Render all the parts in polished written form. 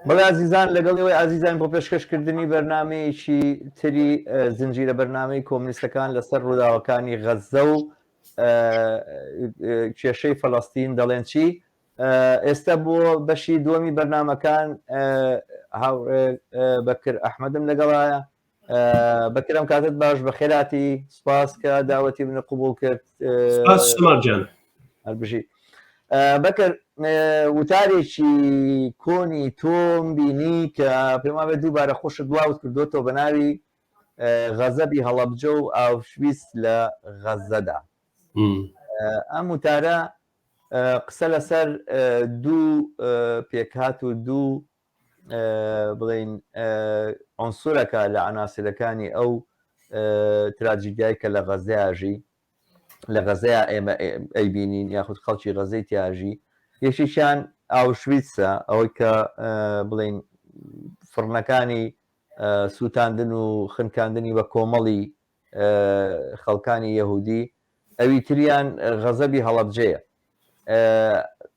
بەڵێ ئازیزان لەگەڵ ئێوەی ئازیزان بۆ پێشکەشکردنی بەرنمەیەکی تری زنجیرە بەرنمەی کۆمنیستەکان لەسەر ڕووداوەکانی غەززە و کێشەی فەلەستین دەڵێن چی ئێستا بۆ بەشی دووەمی بەرنمەکان هاوڕێ بەکر ئەحمەدم لەگەڵایە بەکرم کاتت باش بە خێراتی سپاس کە داوەتی منە قوبول کرد جان هەربژی بەکر وتارێکی کۆنی تۆم بینی کە پێما بێت دووبارە خۆشت بڵاوت کردوتەوە بە ناوی غەزەبی هەڵەبجە و ئاوشویست لە غەزەدا ئەم وتارە قسە لەسەر دوو پێکهات و دوو بڵین عنسورەکە لە عناسرەکانی ئەو تراجیدیای کە لە غەزەیاژی لە غەزەیا ئێمە ئەیبینین یاخود خەڵکی غەزەی تیاژی یەکێکیان ئاوشویتسە ئەوەی کە بڵین فڕنەکانی سووتاندن و خنکاندنی بە کۆمەڵی خەڵکانی یەهودی ئەوی تریان غەزەبی هەڵەبجەیە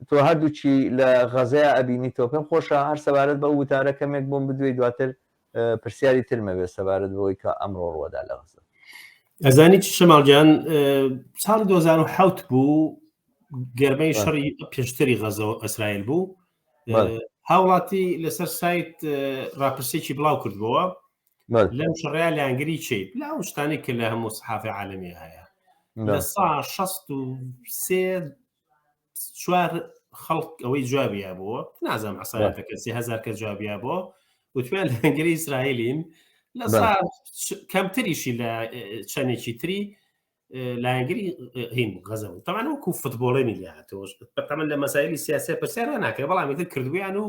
تۆ هەردووکی لە غەزەیا ئەبینی تۆ پێم خۆشە هەر سەبارەت بەو وتارە کەمێک بۆم بدوێی دواتر پرسیاری ترم هەبێت سەبارەت بەوەی کە ئەمڕۆ ڕووەدا لە غەزە. ئەزانی چی شەماڵ گیان ساڵی 2007 بوو گەرمەی شەڕی پێشتری غەزە و ئیسرائیل بوو هاوڵاتی لەسەر سایت راپرسێکی بڵاو کردبووە لەم شەڕەیە لایەنگری چیت لە ئەو شتانی کە لە هەموو سەحافی عالەمی هەیە لە سا 63 چوار خەڵک ئەوەی جوابیا بووە نازانم عسایەتەکە 3000 کە جوابیا بۆ وتویان لایەنگری ئیسرائیلین لە سا کەمتریشی لە چەندێکی تری لایەنگری هین غەزە بوو تەمان وەکو فتبۆڵێنی لێهاتەوە تەمەن لە مەسایلی سیاسی پرسیار ناکرێت بەڵام ئیتر کردویان و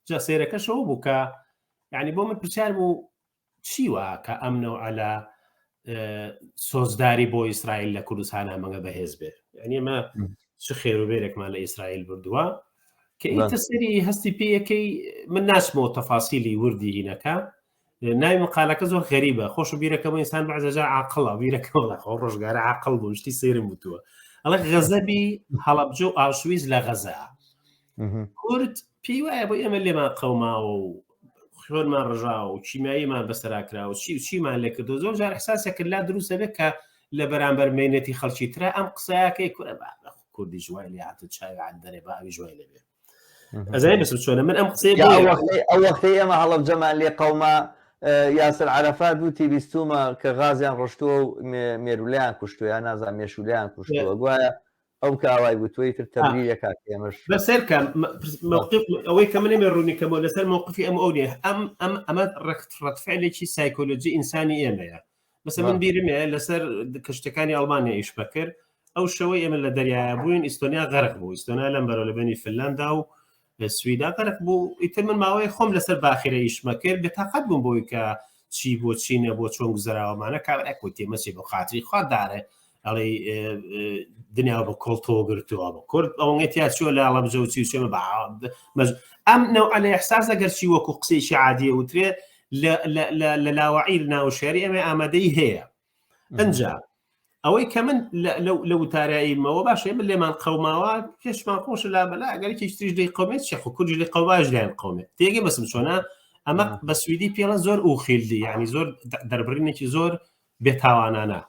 جا سەیرەکەشەوە بوو کە یعنی بۆ من پرسیار بوو چی وا کە ئەم نەوعە لە سۆزداری بۆ ئیسرائیل لە کوردستان ئەمەگە بەهێز بێ یعنی ئەمە چ خێروبێرێکمان لە ئیسرائیل بردووە کە ئیتر سەری هەستی پێیەکەی من ناچمەوە تەفاسیلی وردی هینەکە ناوی مقالەکە زۆر غەریبە خۆش و بیرەکەم ئینسان بەعزەجار عاقڵە بیرەکەم لە خۆ ڕۆژگارە عاقڵ بوو شتی سەیرم وتووە ئەڵێ غەزەبی هەڵەبجە و ئاوشویز لە غەزە کورد پێی وایە بۆ ئێمە لێمان قەوماوە و خوێنمان ڕژاوە و کیمیاییمان بەسەرا کراوە چی و چیمان لێ کردو زۆر جار احساسێک لا دروست دەبێت کە لە بەرامبەر مەینەتی خەڵکی ترە ئەم قسەیەکەی کورە بە کوردی ژوای لێ هاتە چاوی عەندەرێ با ئەوی ژوای لێ بێ ئەزانی بەسم چۆنە من ئەم قسەیە ئەو وەختەی ئێمە هەڵەبجەمان لێ قەوما یاسر عەرەفات وتی بیستومە کە غازیان ڕشتووە و مێرولیان کوشتووە یا نازانم مێشولیان کوشتووە گوایە ئەو کە ئاوای وتووە ئیتر تەبریرێکا کە ئێمەش بەسەر کە موقف ئەوەی کە منێ ڕوونی کەمەوە لەسەر موقفی ئەم ئەو نیە ئەم ئەم ئەمە ڕەت ڕەتفعلێکی سایکۆلۆژی ئینسانی ئێمەیە مەسە من بیرم هەیە لەسەر کەشتەکانی ئەڵمانیا ئیش بەکرد ئەو شەوەی ئێمە لە دەریایە بووین ئیستۆنیا غەرق بوو ئیستۆنیا لەم بەرەوە لە بینی فنلاندا و سویدا غەرق بوو ئیتر من ماوەی خۆم لەسەر باخیرە ئیشمە کرد بێتاقەت بووم بۆی کە چی بۆ چی نە بۆ چۆن گوزەراوەمانە کابرا کوتی مەچی بۆ خاتری خوا دارێ ئەڵێ دنیا بە کۆڵتۆ گرتووە بە کورد ئەوەنگە تیا چوە لە هەڵەبجە و چی چێمە بە ئەم نەوعە لە ئیحساس ئەگەر چی وەکو قسەیەکی عادیە وترێ لە لاوەعی ناوشیاری ئەمە ئامادەی هەیە ئەجا ئەوەی کە من لە وتاراییمەوە باشە من لێمان قەوماوە پێشمان خۆش لا بەلا ئەگەر یەکێکی لی قومێت شێخ و کوردی لێ قەواش لایەن قومێت تێگەی بەسم چۆنە ئەمە بە سویدی پێڵە زۆر ئوخیلدی یعنی زۆر دەربڕینێکی زۆر بێتاوانانە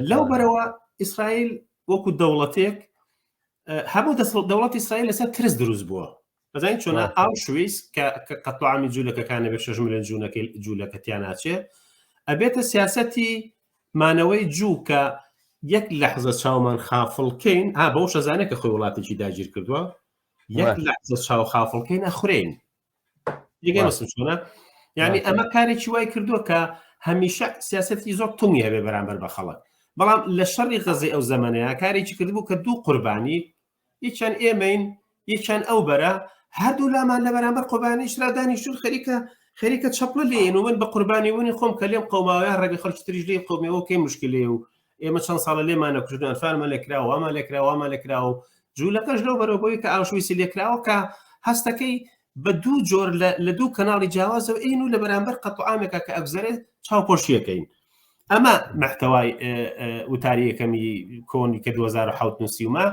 لەو بەرەوە ئیسرائیل وەکو دەوڵەتێک هەموو دەوڵەتی ئیسرائیل لەسەر ترس دروست بووە ئەزانی چۆنە ئاوشویس کە قەتڵامی جوولەکەکان نەبێت 6 میلیۆن جوونەکەی جوولەکە تیا ناچێ ئەبێتە سیاسەتی مانەوەی جوو کە یەک لەحزە چاومان خافڵکەین ها بەو شەزانە کە خۆی وڵاتێکی داگیر کردووە یەک لەحزە چاو خافڵکەین ئەخورین یەکەی مەسم چۆنە یعنی ئەمە کارێکی وای کردووە کە هەمیشە سیاسەتی زۆر تونگی هەبێ بەرامبەر بە خەڵک بەڵام لە شەڕی غەزەی ئەو زەمانەیە کارێکی کردبوو کە دوو قوربانی یەکیان ئێمەین یەکیان ئەو بەرە هەردوو لامان لە بەرامبەر قوربانیشرا دانیشتون خەریکە خەریکە چەپڵە لێن و من بە قوربانی ونی خۆم کە لێم قەوماوە ڕەگە خەڵکی تریش لێ قەومەوە کەی مشکلەیە و ئێمە چەند ساڵە لێمانە کوژن ئەنفالمان لێکراوە وامان لێکراوە وامان لێکراوە و جوولەکەش لەو بەرەو بۆی کە ئاوشویسی لێکراوە کە هەستەکەی بە دوو جۆر لە دوو کەناڵی جیاوازەوە ئین و لە بەرامبەر قەتعامێکە کە ئەگوزەرێت چاوپۆشیەکەین ئەمە محتەوای وتاری یەکەمی کۆنی کە 2007 نووسیومە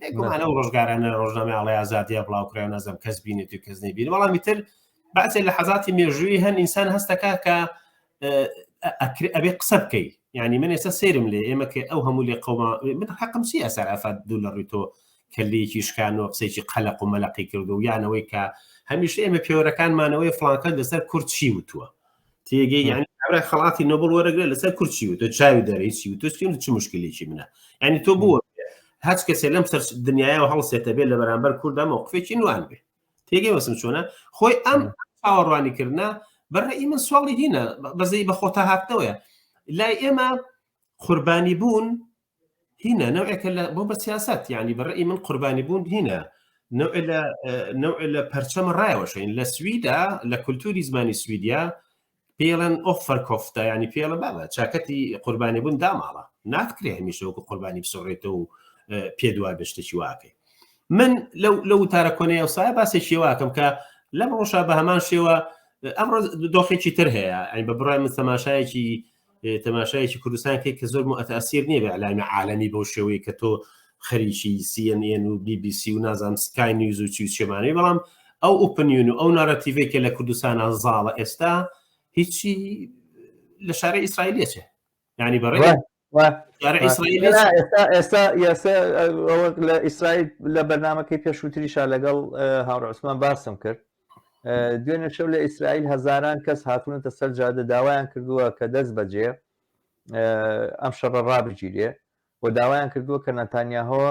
بێگومان ئەو ڕۆژگارانە ڕۆژنامەی ئاڵای ئازادیە بڵاوکرا نازم کەس بینێت و کەس نەیبینێت بەڵام ئیتر بەعزێ لە حەزاتی مێژووی هەن ئینسان هەستەکە کە ئەبێ قسە بکەی یعنی من ئێستا سەیرم لێ ئێمە کە ئەو هەموو لێ قەوما من حەقم چی ئەسەر ئەفات دوو لە ڕووی تۆ کەلێکی شکان و قسەیەکی قەلەق و مەلەقی کردو و یانەوەی کە هەمیشە ئێمە پێوەرەکانمانەوەی فڵانکە لەسەر کورد چی وتووە تێگەی یعنی کابرا خەڵاتی نۆبڵ وەرەگرێت لەسەر کورد چی وتووە چاوی دەرەی چی وتووە چی چ مشکلێکی منە یعنی تۆ بووە هەچ کەسێ لەم سەر دنیاەوە هەڵسێتە بێت لە بەرامبەر کووردا مەوقفێکی نوان بێ تێگەی وەسم چۆنە خۆی ئەم چاوەڕوانی کردە بەڕێی من سواڵی هینە بەزەی بە خۆتا هاتنەوەیە لای ئێمە قوربانی بوون هینە نەوەکە لە بۆ بە سیاست یعنی بەڕێی من قوربانی بوون هینە نەوع لە نەوع لە پەرچەمە ڕایەوەشین لە سویدا لە کولتوری زمانی سویدیا پێڵەن offerkofta ینی پێڵە بابە چاکەتی قوربانی بوون داماڵە ناتکرێ هەمیشە وەکو قوربانی بسڕێتەوە و پێ دوای بە شتێکی واکەی من لەو لەو وتارە کۆنەیە وسایە باسێکی واکەم کە لەم ڕۆژە بە هەمان شێوە ئەمڕۆ دۆخێکی تر هەیە ئەین بە بڕای من تەماشایەکی تەماشایەکی کوردستان کەی کە زۆر متاثیر نییە بە ئەلامی عالەمی بەو شێوەیە کە تۆ خەریکی CNN و BBC و نازانم سکای نیوز و چی و چێمانەی بەڵام ئەو opinion و ئەو narrative ێک کە لە کوردستانە زاڵە ئێستا هیچی لە شارە ئیسرائیلیە چێ یعنی بەڕێ ئێستا ئێستا لە ئیسرائیل لە بەرنمەکەی پێشووتریشا لەگەڵ هاوڕ عوسمان باسم کرد دوێنێ شەو لە ئیسرائیل هەزاران کەس هاتوونەتە سەر جادە داوایان کردووە کە دەست بەجێ ئەم شەڕە ڕابگیرێ و داوایان کردووە کە ناتانیاهۆ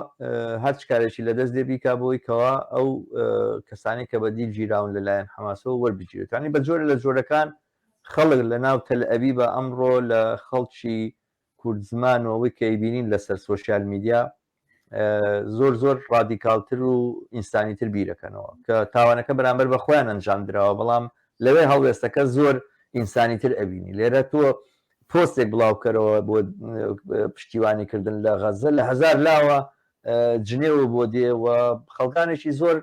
هەرچ کارێکی لە دەست دێ بیکا بۆی کەوا ئەو کەسانی کە بە دیل گیراون لەلایەن حەماسەوە وەربگیرێت ینی بە جۆرە لە جۆرەکان خەڵک لە ناو تەل ئەبیبە ئەمڕۆ لە خەڵکی کورد زمان و ئەوەی کە ئەیبینین لەسەر سۆشیال میدیا زۆر زۆر ڕادیکاڵتر و ئینسانیتر بیرەکەنەوە کە تاوانەکە بەرامبەر بە خۆیان ئەنجام دراوە بەڵام لەوێ هەڵوێستەکە زۆر ئینسانیتر ئەبینی لێرە تۆ پۆستێک بڵاوکەرەوە بۆ پشتیوانی کردن لە غەزە لە هەزار لاوە جنێوە بۆ دێ و خەڵکانێکی زۆر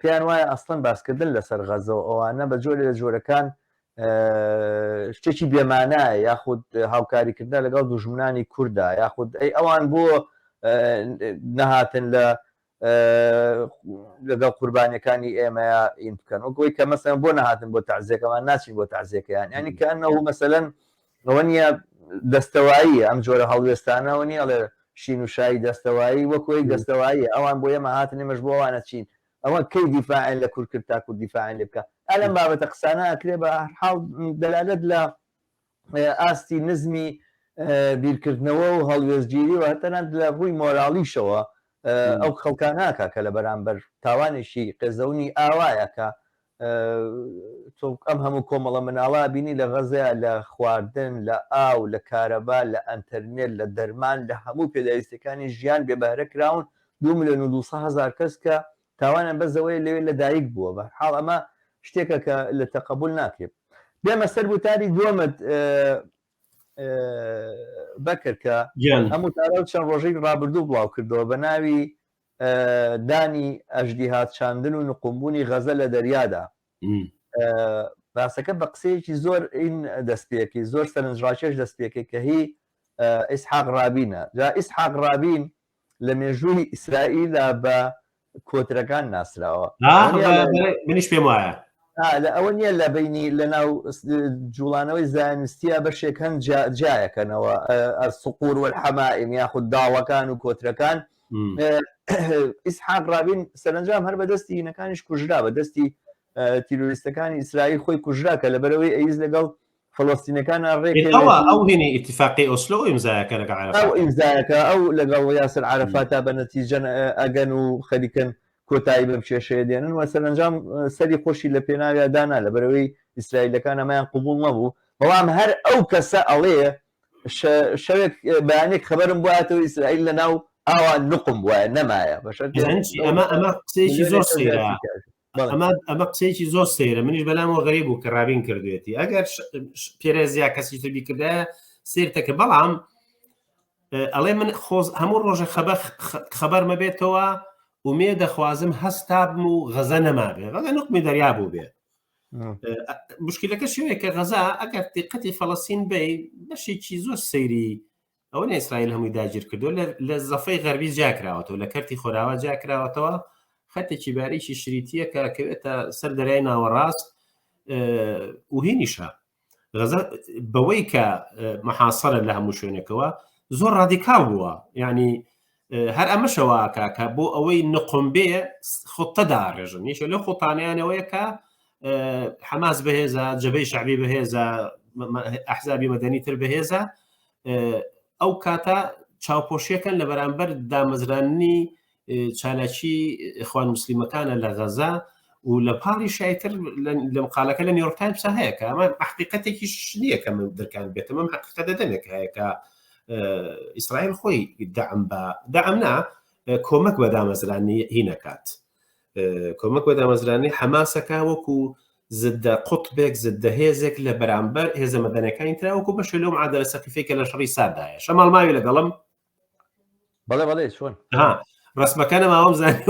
پێیان وایە ئەسڵەن باسکردن لەسەر غەزە و ئەوانە بە جۆرێ لە جۆرەکان شتێکی بێمانایە یاخود هاوکاریکردە لەگەڵ دوژمنانی کووردا یاخود ئەی ئەوان بۆ نەهاتن لە لەگەڵ قوربانیەکانی ئێمەیە ئین بکەن وەکەوەی کە مەسەن بۆ نەهاتن بۆ تەعزیەکەمان ناچین بۆ تەعزیەکەیان ینی کە ئەنەوە مەسەلەن ئەوە نییە دەستەواییە ئەم جۆرە هەڵوێستانەوە نییە ئەڵێ شین و شایی دەستەوایی وەکو یەک دەستەواییە ئەوان بۆ ئێمە هاتن ئێمەش بۆ ئەوان ئەچین ئەوە کەی دیفاعیان لە کورد کرد تا کورد دیفاعیان لێ بکا ئا لەم بابەتە قسانە ئەکرێ بە هەر حاڵ دەلالەت لە ئاستی نزمی بیرکردنەوە و هەڵوێستگیری و هەتەنانەت لە ڕووی مۆراڵیشەوە ئەو خەڵکانە ئەکا کە لە بەرامبەر تاوانێکی قێزەونی ئاوایە کە تۆ ئەم هەموو کۆمەڵە مناڵە بینی لە غەزەیە لە خواردن لە ئاو لە کارەبا لە ئەنتەرنێت لە دەرمان لە هەموو پێداویستەکانی ژیان بێ بەهرە کراون 2 ملیۆن و 200 هەزار کەس کە تاوانیان بەس ئەوەیە لەوێ لە دایک بووە بە حاڵ ئەمە شتێکە کە لە تەقەبول ناکرێت بێمە سەر وتاری دووەمت بەکر کە ئەم وتارە چەند ڕۆژێک ڕابردوو بڵاو کردەوە بە ناوی دانی ئەژدیها چاندن و نقومبوونی غەزە لە دەریادا. باسەکە بە قسەیەکی زۆر ئین دەستپێکی زۆر سەرنجڕاکێش دەستپێکی کە هی ئیسحاق ڕابینە. جا ئیسحاق ڕابین لە مێژووی ئیسرائیلدا بە کۆترەکان ناسراوە. منیش پێم وایە. لە ئەوە نییە لە بینی لە ناو جوڵانەوەی زایۆنیستیە بەشێک هەن جیایەکەنەوە الصقور والحمائم یاخود داڵەکان و کۆترەکان ئیسحاق ڕابین سەرنجام هەر بەدەستی هینەکانیش کوژرا بە دەستی تیرۆریستەکانی ئیسرائیل خۆی کوژرا کە لەبەرەوەی ئەیز لەگەڵ فلستینەکان ڕێکەوە ئەو هێنی ئیتفاقی ئۆسلۆ ئیمزایەکە لەگەڵ ئەو ئیمزایەکە ئەو لەگەڵ یاسر عرفاتا بە نەتیجە ئەگەن و خەریکن کۆتایی بەم کێشەیە دێنن و سەرەنجام سەری خۆشی لە پێناویا دانا لەبەرەوەی ئیسرائیلەکان ئەمەیان قبوڵ نەبوو بەڵام هەر ئەو کەسە ئەڵێ شەوێک بەیانێک خەبەرم بوایەتەوە ئیسرائیل لە ناو ئاوا نقم بوایە نەمایە بەشەر ئەمە ئەمە قسەیەکی زۆر سەیرە ئەمە ئەمە قسەیەکی زۆر سەیرە منیش بەلامەوە غەریب بوو کە ڕابین کردوێتی ئەگەر پێرێزیا کەسی تر بیکردایە سێرتەکە بەڵام ئەڵێ من خۆز هەموو ڕۆژە خەبەر خەبەر مەبێتەوە ومێ دەخوازم هەستابم و غەزە نەمابێ غەزە نقمی دەریا بوو بێ مشکلەکە شوێ کە غەزا ئەگەر دیقەتی فەڵەسین بی بەشێکی زۆر سەیری ئەوە نە ئیسرائیل هەمووی داگیر کردو لە زەفەی غەربی جیاکراوەتەوە لە کەرتی خۆراوا جیاکراوەتەوە خەتێکی باریکی شریتیە کە کەوێتە سەر دەریای ناوەڕاست. و هینیشە غەزە بەوەی کە محاسەرە لە هەموو شوێنێکەوە زۆر ڕادیکاڵ بووە یعنی هەر ئەمەشەوە کاکە بۆ ئەوەی نقم بێ خۆتە داڕێژن یەکێ لەو خۆتانیانەوەیە کە حەماس بەهێزە جەبەی شعبی بەهێزە ئەحزابی مەدەنی تر بەهێزە ئەو کاتە چاوپۆشیەکەن لە بەرامبەر دامەزراننی چالاکی ئیخوان موسلیمەکانە لە غەزە و لە پاڵی شایتر لە مقالەکە لە نیویۆرک تایمسا هەیە کە ئەمە حقیقەتێکیش نییە کە من درکان بێتم ئەم حقیقەتە دەمێک هەیە کە ئیسرائیل خۆی دەعم بە دەعم نا کۆمەک بە دامەزرانی هی نەکات کۆمەک بە دامەزرانی حەماسەکە وەکو زدە قوتبێک زدە هێزێک لە بەرامبەر هێزە مەدەنەکانی ترا وەکو بەشێ لەو معادلە سەقیفەی کە لە شەڕی ساردایە شەماڵ ماوی لەگەڵم بەڵێ بەڵێ چۆن ها ڕسمەکە نەماوەم زانی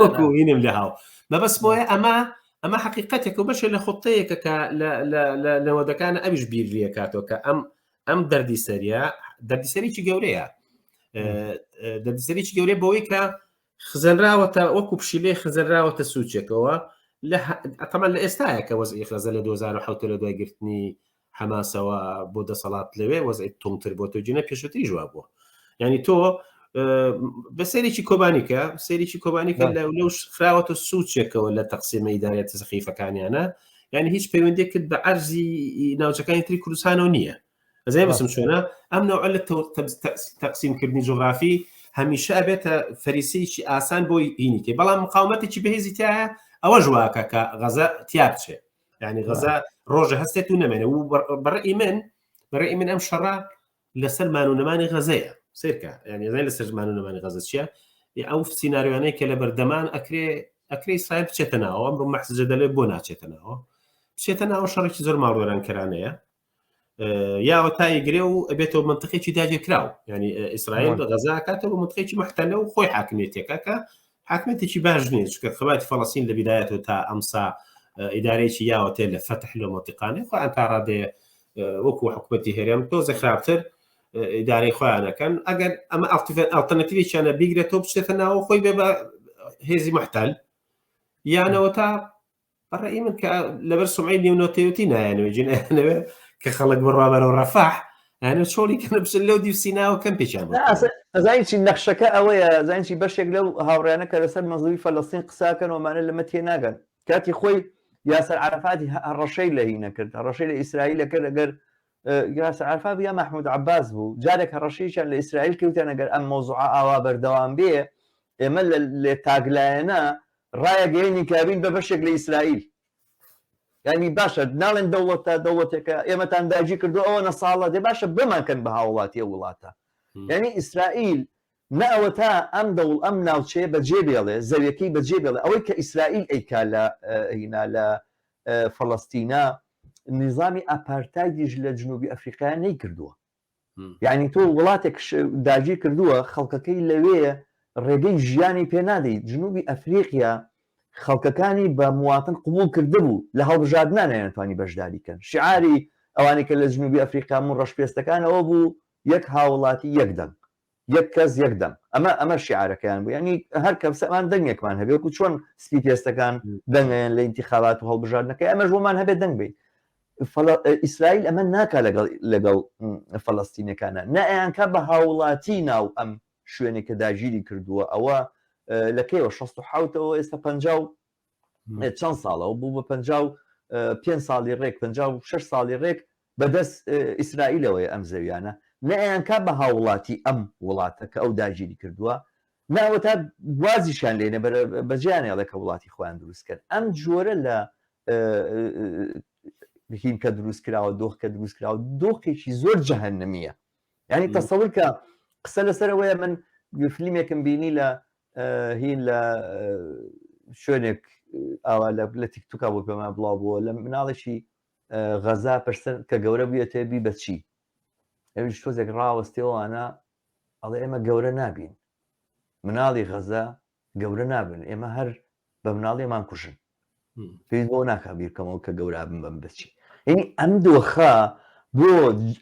وەکو هینم لە هاو مەبەست بۆیە ئەمە ئەمە حقیقەتێک و بەشێ لە خۆتەیەکە کە لە نەوەدەکان ئەویش بیر لێکاتەوە کە ئەم ئەم دەردی سەریە دەردی سەرێکی گەورەیە دەردی سەرێکی گەورەیە بۆی کە خزێنراوەتە وەکو پشیلەی خزێنراوەتە سوچێکەوە لە ئەتەمان لە ئێستاە کە وەزعی غەزە لە 2007 لە دوای گرتنی حەماسەوە بۆ دەسەڵات لەوێ وەزعی توندتر بۆ تۆ جینە پێشوتریش وا بووە یعنی تۆ بە سەیرێکی کۆبانیکە سەیرێکی کۆبانیکە لە لەو خراوەتە سوچێکەوە لە تەقسیمە ئیدارەتە سەخیفەکانیانە یعنی هیچ پەیوەندێکت بە عەرزی ناوچەکانی تری کوردستانەوە نییە ئەزای بەسم چۆنە ئەم نەوعە لە تەقسیمکردنی جوغرافی هەمیشە ئەبێتە فەریسەیەکی ئاسان بۆی هینیکەی بەڵام مقاومەتێکی بەهێزی تایە ئەوە ژواکە کە غەزە تیا بچێ یعنی غەزە ڕۆژە هەستێت و نەمێنێ و بەڕێی من بەڕێی من ئەم شەڕە لەسەر مان و نەمانی غەزەیە سێرکە یعنی زای لەسەر مان و نەمانی غەزە چییە ئەو سیناریۆانەی کە لە بەردەمان ئەکرێ ئەکرێ ئیسرائیل بچێتە ناوە ئەمڕۆ مەحسجە دەلێ بۆ ناچێتە ناوە بچێتە ناوە شەڕێکی زۆر ماڵوێرانکەرانەیە یاوە تای گرێ و ئەبێتەوە منطقێکی داگیرکراو ینی ئیسرائیل بە غەزا کاتەوە منطقێکی محتەلە و خۆی حاکمیەتێکە کە حاکمیەتێکی باش نییە چونکە خەباتی فەڵەستین لە بیدایەتەوە تا ئەمسا ئیدارەیەکی یاوە تێ لە فەتح لە منطقانەی خۆیان تا ڕادەیە وەکو حکوومەتی هەرێم تۆزە خراپتر ئیدارەی خۆیانەکەن ئەگەر ئەمە ئەڵتەرناتیڤێکیانە بیگرێتەوە بچێتە ناوە خۆی بێ بە هێزی محتەل یانەوە تا بەڕێی من کە لەبەر سمعی نێونەتەوەتی نایانەوە جنەوێ کە خەڵک بڕوا بەرەو ڕەفاح ئەنە چۆڵی کە بچن لەو دیو سیناوە کەم پێچیان ئەزانی چی نەخشەکە ئەوەیە زانین چی بەشێک لەو هاوڕیانە کە لەسەر مەزوی فەلەستین قساکەن ومانە لەمە تێ ناگەن کاتی خۆی یاسەر عەرەفاتی هەڕەشەی لە هی نەکرد هەڕەشەی لە ئیسرائیل کرد ئەگەر یاسر عەرەفات یا مەحمود عەباس بوو جارێک هەڕەشەیەکیان لە ئیسرائیل کردیان ئەگەر ئەم مەوزوعە ئاوا بەردەوام بێ ئێمە لە تاگلایەنە ڕایەگەیەنین کە ئەبین بە بەشێک لە ئیسرائیل. یانی باشە ناڵێن دەوڵەتە دەوڵەتێکە ئێمەتان داگیر کردو ئەوەنە ساڵە دێ باشە بۆمان کەن بە هاوڵاتی ئەو وڵاتە یعنی ئیسرائیل نە ئەوەتا ئەم دەوڵ ئەم ناوچەیە بەجێ بێڵێ زەویەکەی بەجێ بێڵێ ئەوەی کە ئیسرائیل ئەیکا لە هینا لە فەڵەستینا نیزامی ئاپارتایدیش لە جنوبی ئەفریقیا نەیکردووە یعنی تۆ وڵاتێک داگیر کردووە خەڵکەکەی لەوێ ڕێگەی ژیانی پێ نادەیت جنوبی ئەفریقیا خەڵکەکانی بە مواتن قبول کردبوو لە هەڵبژاردنان نەیانتوانی بەشداری کەن شعاری ئەوانەی کە لە جنوبی ئەفریقا بوون ڕەشپێستەکانەوە بوو یەک هاوڵاتی یەک دەنگ یەک کەس یەک دەنگ ئەمە ئەمە شیعارەکەیان بوو یعنی هەر کەسەمان دەنگێکمان هەبێ وەکو چۆن سپی پێستەکان دەنگیان لە ئینتیخابات و هەڵبژاردنەکەی ئەمەش بۆمان هەبێت دەنگ بین ئیسرائیل ئەمە ناکا لەگەڵ لەگەڵ فەلەستینەکانە نەئەیانکا بە هاوڵاتی ناو ئەم شوێنێک کە داگیری کردووە ئەوە لە کەیەوە 16ەوە ئێستا پ چەند ساڵەوە بوو بە 55 ساڵی ڕێک 56 ساڵی ڕێک بەدەست ئیسرائیلەوەیە ئەم زەویانە نەئەیانکا بە هاوڵاتی ئەم وڵاتە کە ئەو داگیری کردووە نە ئەوەتا وازیشیان لێنێ بەجێیان ئێڵێ کە وڵاتی خۆیان دروست کەن ئەم جۆرە لە هین کە دروست کراوە دۆخ کە دروست کراوە دۆخێکی زۆر جەهەنەمیە یعنی تەسەور کە قسە لەسەر ئەوەیە من فیلمێکم بینی لە هین لە شوێنێک ئاوا لە تیکتوکا بۆ پێمان بڵاو بووە لە مناڵێکی غەزا پرسن کە گەورە بوویەتێ بی بە چی ئەویش تۆزێک ڕاوەستێوانە ئەڵێ ئێمە گەورە نابین مناڵی غەزە گەورە نابن ئێمە هەر بە مناڵیمان کوژن پێویست بۆ ناکا بیرکەمەوە کە گەورە بم بەم بچی یعنی ئەم دۆخە بۆ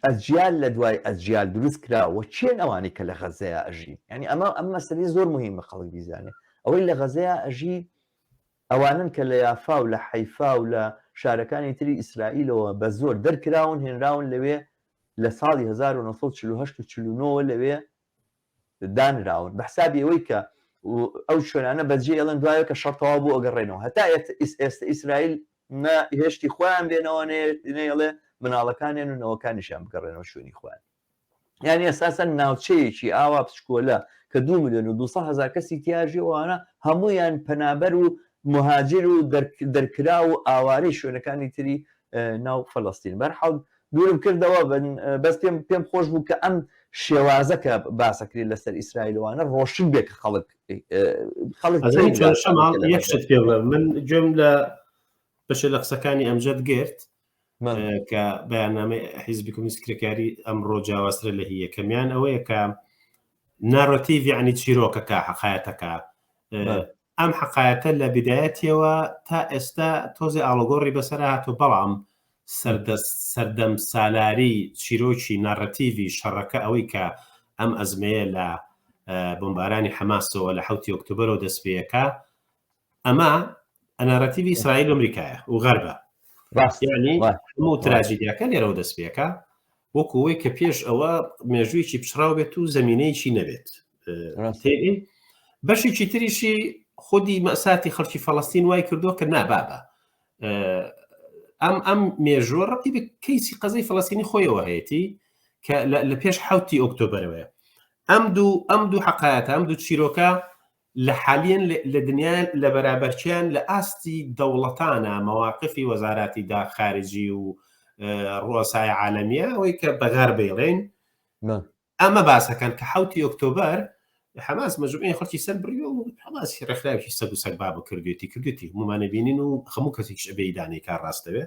ئەجیال لە دوای ئەجیال دروست کراوە چێن ئەوانەی کە لە غەزەیە ئەژین یعنی ئەمە ئەم مەسەلەی زۆر مهمە خەڵک بیزانێ ئەوەی لە غەزەیە ئەژی ئەوانن کە لە یافا و لە حەیفا و لە. شارەکانی تری ئیسرائیلەوە بە زۆر دەرکراون هێنراون لەوێ لە ساڵی 1948 و 49 لەوێ دانراون بە حسابی ئەوەی کە ئەو شوێنانە بەجێ ئێڵن دوایە کە شەڕ تەواو بوو ئەگەڕێنەوە هەتا ئێستا ئیسرائیل نە هێشتی خۆیان بێنەوە نەیەڵێ مناڵەکانیان و نەوەکانیشیان بگەڕێنەوە شوێنی خۆیان. یانی ئەساسەن ناوچەیەکی ئاوا بچکۆلە کە 2 ملیۆن و 200 هەزار کەسی تیاژی ئەوانە هەمویان پەنابەر و مهاجر و دەرکراو و ئاوارەی شوێنەکانی تری ناو فەلەستین بەرحاڵ دوورم کردەوە بەس پێم پێم خۆش بوو کە ئەم شێوازە کە باسەکرێت لەسەر ئیسرائیلوانە ڕۆشن بێ کە خەڵک خەڵک یەک شت پێ من گوێم لە بەشێ لە قسەکانی ئەمجد گرت کە بەیاننامەی حیزبی کۆمۆنیستی کرێکاری ئەمڕۆ جیاوازترە لە هی یەکەمیان ئەوەیە کە narrative یعنی چیرۆکەکە حقایەتەکە ئەم حقایەتە لە بدایەتیەوە تا ئێستا تۆزێ ئاڵۆگۆڕی بەسەر هاتۆ بەڵام سەردەست سەردەم سالاری چیرۆکی narrative ی شەڕەکە ئەوەی کە ئەم ئەزمەیە لە بۆمبارانی حەماسەوە لە حوتی ئۆکتۆبەرەوە دەست پێیەکە ئەمە narrative ی ئیسرائیل و ئەمریکایە و غەربە یعنی هەموو تراژیدیاکە لێرەوە دەست پێەکە وەکو ئەوەی کە پێش ئەوە مێژوویەکی پچڕاو بێت و زمینەیەکی نەبێت بەشێکی تریشی خودی مەساتی خەڵکی فەڵستین وای کردووە کە نابابە ئەم ئەم مێژووە ڕەتی بە کەیسی قەزەی فەڵستینی خۆیەوە هەیەی کە لە پێش حوتی ئۆکتۆبەرەوەیە ئەم دوو ئەم دوو حقایەتە ئەم دوو چیرۆکە لە حالیەن لە دنیا لە بەرابەرکیان لە ئاستی دەوڵەتانە مەواقفی وەزاراتی دا خارجی و ڕوەسای عالەمیە ئەوەی کە بە غەرب بەیڵێن ئەمە باسەکەن کە حوتی ئۆکتۆبەر حەماس مەجموعی خەڵکی سەر بڕیوە و حەماس ڕێکخراوێکی سەگ و سەگبابە کردوێتی کردوێتی هەمومانە بینین و هەموو کەسێکیش ئەبێ ئیدانەی کار ڕاستەوێ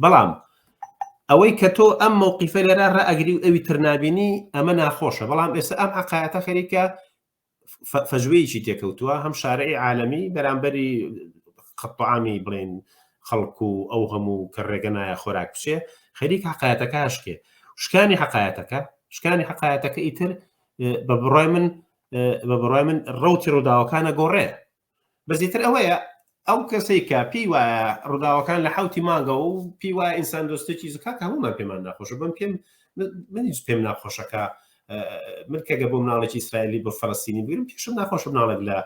بەڵام ئەوەی کە تۆ ئەم مەوقیفە لێرە ڕائەگری و ئەوی تر نابینی ئەمە ناخۆشە بەڵام ئێستا ئەم عقایەتە خەریکە فەجوەیەکی تێکەوتووە هەم شارعی عالەمی بەرامبەری قەتعامی بڵێن خەڵک و ئەو هەموو کە ڕێگە نایە خۆراک بچێ خەریک حقایەتەکە شکێ شکانی حقایەتەکە شکانی حقایەتەکە ئیتر بە بڕای من بە بڕای من ڕوتی ڕووداوەکانە گۆڕێ بەس ئیتر ئەوەیە ئەو کەسەی کە پێی وایە ڕووداوەکان لە حوتی مانگەوە و پێی وایە ئینسان دۆستێکی زکات هەموومان پێمان ناخۆشە بەم پێم من هیچ پێم ناخۆشەکە من کەگە بۆ مناڵێکی ئیسرائیلی بۆ فەلەستینی بگرم پێشم ناخۆشە مناڵێک لە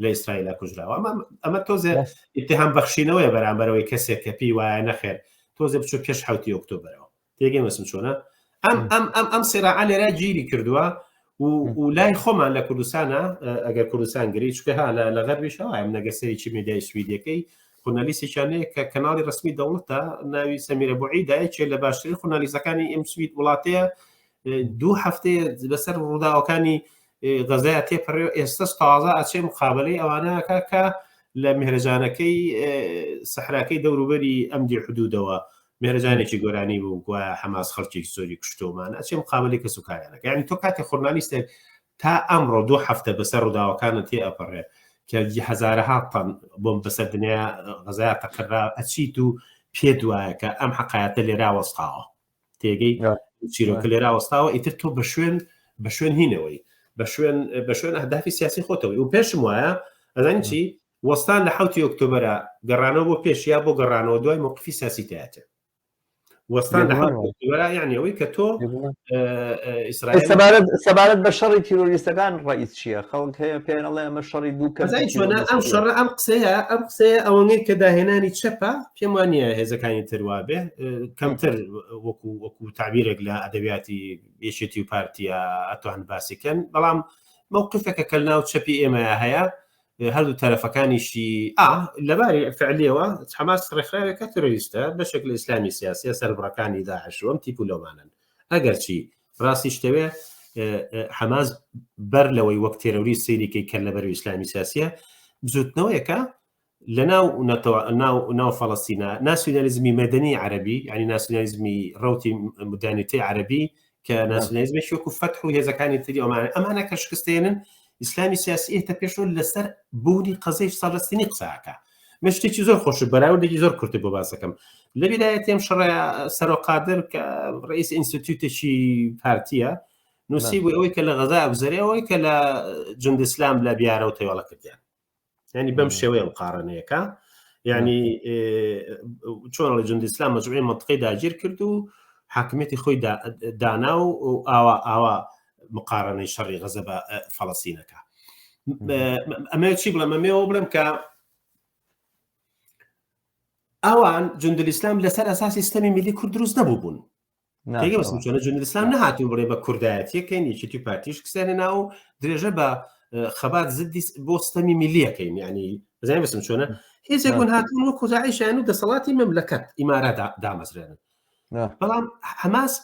لە ئیسرائیلا کوژراوە ئەمە ئەمە تۆزێ اتهام بەخشینەوەیە بەرامبەرەوەی کەسێک کە پێی وایە نەخێر تۆزێ بچۆ پێش حوتی ئۆکتۆبەرەوە تێگەی مەسم چۆنە ئەم ئەم ئەم ئەم سێراعە لێرە گیری کردووە و لای خۆمان لە کوردستانە ئەگەر کوردستان گری چکە ها لە غەربیشەوە ئەم نەگەسەرێکی میدیای سویدیەکەی خونەلیسێکیانەیە کە کەناڵی ڕسمی دەوڵەتە ناوی سەمیرە بۆعی دایکێ لە باشترین خونالیزەکانی ئەم سوید وڵاتەیە دوو هەفتەیە بەسەر ڕووداوەکانی غەزای تێپەڕێ و ئێستەش تازە ئەچێ مقابلەی ئەوانەکە کە لە مهرەجانەکەی سەحراکەی دەوروبەری ئەمدی حدودەوە مهرەجانێکی گۆرانی بوو گوایە حەماس خەڵکێکی زۆری کوشتۆمان ئەچێ مقابلەی کەس و کاریانەکە یعنی تۆ کاتێ خۆرنالیستێک تا ئەمڕۆ دوو هەفتە بەسەر ڕووداوەکانە تێ ئەپەڕێ کە هەزارەها تەن بۆم بەسەر دنیا غەزای تەقرا ئەچیت و پێ دوایە کە ئەم حەقایەتە لێرا وەستاوە تێگەی چیرۆکە لێرا وەستاوە ئیتر تۆ بە شوێن بە شوێن هینەوەی بە شوێن بە شوێن ئەهدافی سیاسی خۆتەوەی و پێشم وایە ئەزانی چی وەستان لە حوتی ئۆکتۆبرە گەڕانەوە بۆ پێش یا بۆ گەڕانەوە دوای موقفی سیاسی تایەتە وەستان لە ئۆکتۆبرە یعنی ئەوەی کە تۆ ئیسرائیل سەبارەت سەبارەت بە شەڕی تیرۆریستەکان ڕئیس چییە خەڵک هەیە پێیان ئەڵێ ئەمە شەڕی دوو کەس چۆنە ئەم شەڕە ئەم قسەیە ئەم قسەیە ئەوەنەی کە داهێنانی چەپە پێم وانە هێزەکانی تر وابێ کەمتر وەکو وەکو تعبیرێک لە ئەدەبیاتی یەکێتی و پارتیە ئەتوان باسیکەن بەڵام موقفێکە کە ناو چەپی ئێمە هەیە هەردوو تەرەفەکانیشی ئا لەباری فعلیەوە حەماس ڕێکخراوێکە ترۆریستە بەشێک لە ئیسلامی سیاسیە سەربڕەکانی داعش و ئەم تیپ و لەوانن ئەگەرچی ڕاستیشتەوێ حەماس بەر لەوەی وەک تێرۆریست سەیریکەی کە لەبەر ئیسلامی سیاسیە بزوتنەوەیەکە لە ناو نەتەوە ناو ناو فەڵەستینە ناسیونالیزمی مەدەنی عەربی یعنی ناسیونالیزمی ڕوتی مدانیتەی عەربی کە ناسیونالیزمێکی وەکو فەتح و هێزەکانی تری ئەمانە ئەمانە کە شکستێنن ئیسلامی سیاسی ئێتە پێشەوە لەسەر بوونی قەزەی فەڵەستینی قساکە من شتێکی زۆر خۆش بەراوردێکی زۆر کورتی بۆ باسەکەم لە بیدایەتی ئەم شەڕە سەرۆ قادر کە ڕئیس ئینستیتوتێکی پارتیە نووسی بوو ئەوەی کە لە غەزا ئەگوزەرێ ئەوەی کە لە جند ئیسلام لە بیارە و تەوێڵە کردیان ینی بەم شێوەیە مقارنەیەکە. یعنی چۆن ڵێ جوندی ئیسلام مەجموعی منطقەی داگیر کرد و حاکمیەتی خۆی دانا و ئاوا ئاوا مقارنەی شەڕی غەزە بە فەڵەستینەکە ئەمە چی بڵێم ئەمەوە بڵێم کە ئەوان جوندل ئیسلام لەسەر ئەساسی سیستەمی میلی کورد دروست نەبوو بوون تێگە بەسم چۆنە جوندل ئیسلام نەهاتوو بڵێ بە کوردایەتیەکەین یەکێتی و پارتیش کسیانە ناو درێژە بە خەبات زدی بۆ ستەمی میلیەکەین ینی بزانین بەسم چۆنە هێزێک بوون هاتوون وەکو داعشیان و دەسەڵاتی مەملەکەت ئیمارە دامەزرێنن بەڵام حەماس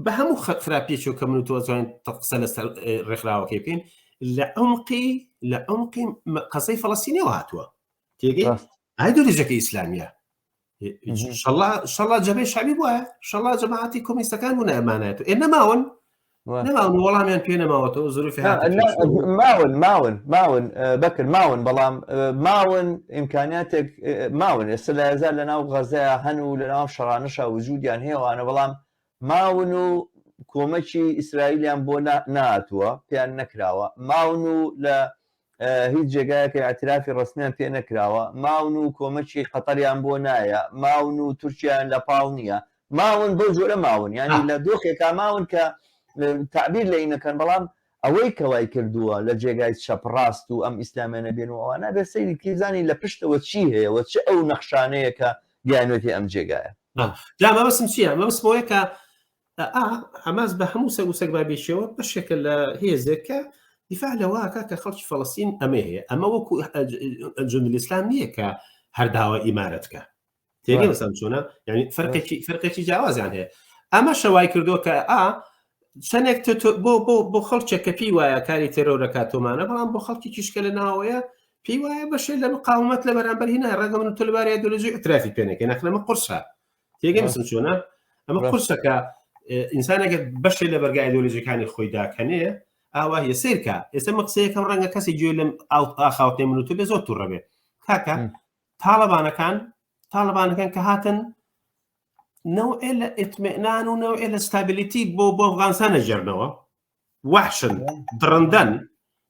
بە هەموو خراپیەکەوە کە من و تۆ ئەتوانین قسە لەسەر ڕێکخراوەکەی بکەین لە عمقی لە عمقی قەسەی فەڵەستینیەوە هاتووە تێگەی ئایدۆلۆژیەکە ئیسلامیە شەڵا شەڵا جەبەی شعبی بووە شەڵا جەماعەتی کۆمیستەکان بوون ئەمانایەت ئێ نەماون نەماون وەڵامیان پێ نەماوەتەوە زروفی ماون ماون ماون بەکر ماون بەڵام ماون ئیمکانیاتێک ماون ئێستا لە هەزار لە ناو غەزەیە هەن و لە ناو شەڕانەشا وجودیان هەیەوانە بەڵام ماون و کۆمەکی ئیسرائیلیان بۆ نەهاتووە، پێیان نەکراوە، ماون و لە هیچ جێگایەک ئیعترافی ڕەسمیان پێ نەکراوە، ماون و کۆمەکی قەتەریان بۆ نایە، ماون و تورکیایان لە پاڵ نییە، ماون بەو جۆرە ماون، یانی لە دۆخێکا ماون کە تەعبیر لێی نەکەن، بەڵام ئەوەی کە وای کردووە لە جێگای چەپ ڕاست و ئەم ئیسلامیانە بێن و ئەوانە ئەبێ سەیری بکەی بزانی لە پشتەوە چی هەیە و چ ئەو نەخشانەیە کە گەیانوێتیە ئەم جێگایە. جا مەبەستم چییە؟ مەبەستم ئەوەیە کە ئا حەماس بە هەموو سەگ و سەگبابێکیەوە بەشێکە لە هێزێک کە دیفاع لەوەکە کە خەڵکی فەڵەستین ئەمەی هەیە ئەمە وەکو جوندی ئیسلام نییە کە هەرداوە ئیمارەت کە تێگەی مەسەن چۆنە یعنی فەرقێکی فەرقێکی جیاوازیان هەیە ئەمە شەوای کردووە کە ئا چەندێک بۆ بۆ بۆ خەڵکێک کە پێی وایە کاری تێرۆرەکە تۆمانە بەڵام بۆ خەڵکی کیشکە لە ناوەیە پێی وایە بەشێ لە مقاومەت لە بەرامبەر هینا ڕەنگە من تۆ لەبارەی ئایدۆلۆژی ئیعترافی پێ نەکەین ئەخر ئەمە قورسە تێگەی بسم چۆنە ئەمە قورسە کە ئینسانێکە بەشێ لە بەرگە ئایدۆلۆژیەکانی خۆی داکەنێ ئاوا هەیە سیرکە ئێستا من قسەیەکەم ڕەنگە کەسی گوێ لەم ئاو ئاخاوتنی من و تۆ بێ زۆر تووڕە بێ کاکە تاڵەبانەکان تاڵەبانەکان کە هاتن نەوعێ لە ئیتمئنان و نەوعێ لە stability بۆ بۆ ئەفغانستان نەگێڕنەوە وەحشن دڕندەن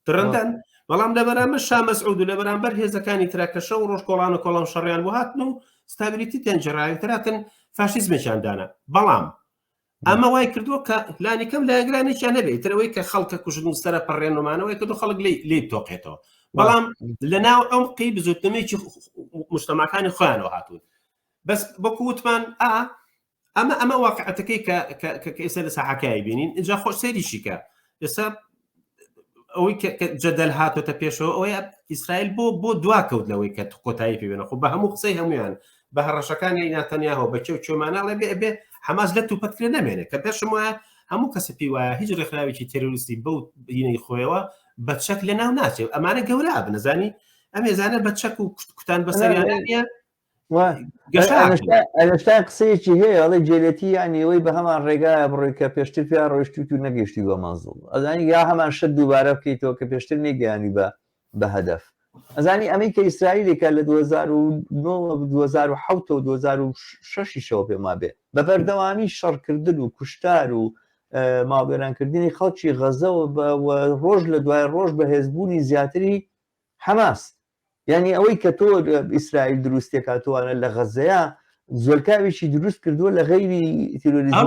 دڕندەن بەڵام لە بەرامبەر شا مەسعود و لە بەرامبەر هێزەکانی ترا کە شەو ڕۆژ کۆڵان و کۆڵان شەڕیان بۆ هاتن و stability تێنجڕاوی تراتن فاشیزمێکیان دانا بەڵام ئەمە وای کردووە کە لانی کەم لایەنگرانێکیان هەبێت ترەوەی کە خەڵکە کوژن و سەرە پەڕێنمانەوەی کردو خەڵک لی تۆقێتەوە بەڵام لە ناو عمقی بزوتنەوەیەکی مجتەماکانی خۆیانەوە هاتوون بەس بەکو وتمان ئا ئەمە ئەمە واقعەتەکەی کە کە ئێستا لە ساحەکای بینین اینجا خۆش سەیریشی کە ئێستا ئەوەی کە جەدەل هاتۆتە پێشەوە ئەوەیە ئیسرائیل بۆ بۆ دوا کەوت لەوەی کە کۆتایی پێ بێنە خۆ بە هەموو قسەی هەمویان بە هەڕەشەکانی ناتەنیاهۆ بە کێو کێمانە ئەڵێ بێ بێ حەماس لە توپەتکرێ نامێنێ کە پێشم وایە هەموو کەسە پێی وایە هیچ ڕێکخراوێکی تێرۆریستی بەو بینەی خۆیەوە بە چەک لە ناو ناچێت ئەمانە گەورە بنەزانی ئەم هێزانە بە چەک و کوتان بەسەریان نیە ئەنشتاین قسەیەکی هەیە ئەڵێ جێلێتی یانی ئەوەی بە هەمان ڕێگایە بڕۆی کە پێشتر پیا ڕۆیشتویت و نەگەیشتوی بە مەنزڵ ئەزانی یا هەمان شت دووبارە بکەیتەوە کە پێشتر نەیگەیانی بە بە هەدەف ئەزانی ئەمەی کە ئیسرائیلێکە لە 2009 2007 و 2006 پێم وابێ بە بەردەوامی شەڕکردن و کوشتار و ماڵوێرانکردنی خەڵکی غەزە و ڕۆژ لە دوای ڕۆژ بەهێزبوونی زیاتری حەماس یانی ئەوەی کە تۆ ئیسرائیل دروستێکا تۆوانە لە غەزەیە زۆلکاوێکی دروست کردووە لە غەیری تیرۆریزم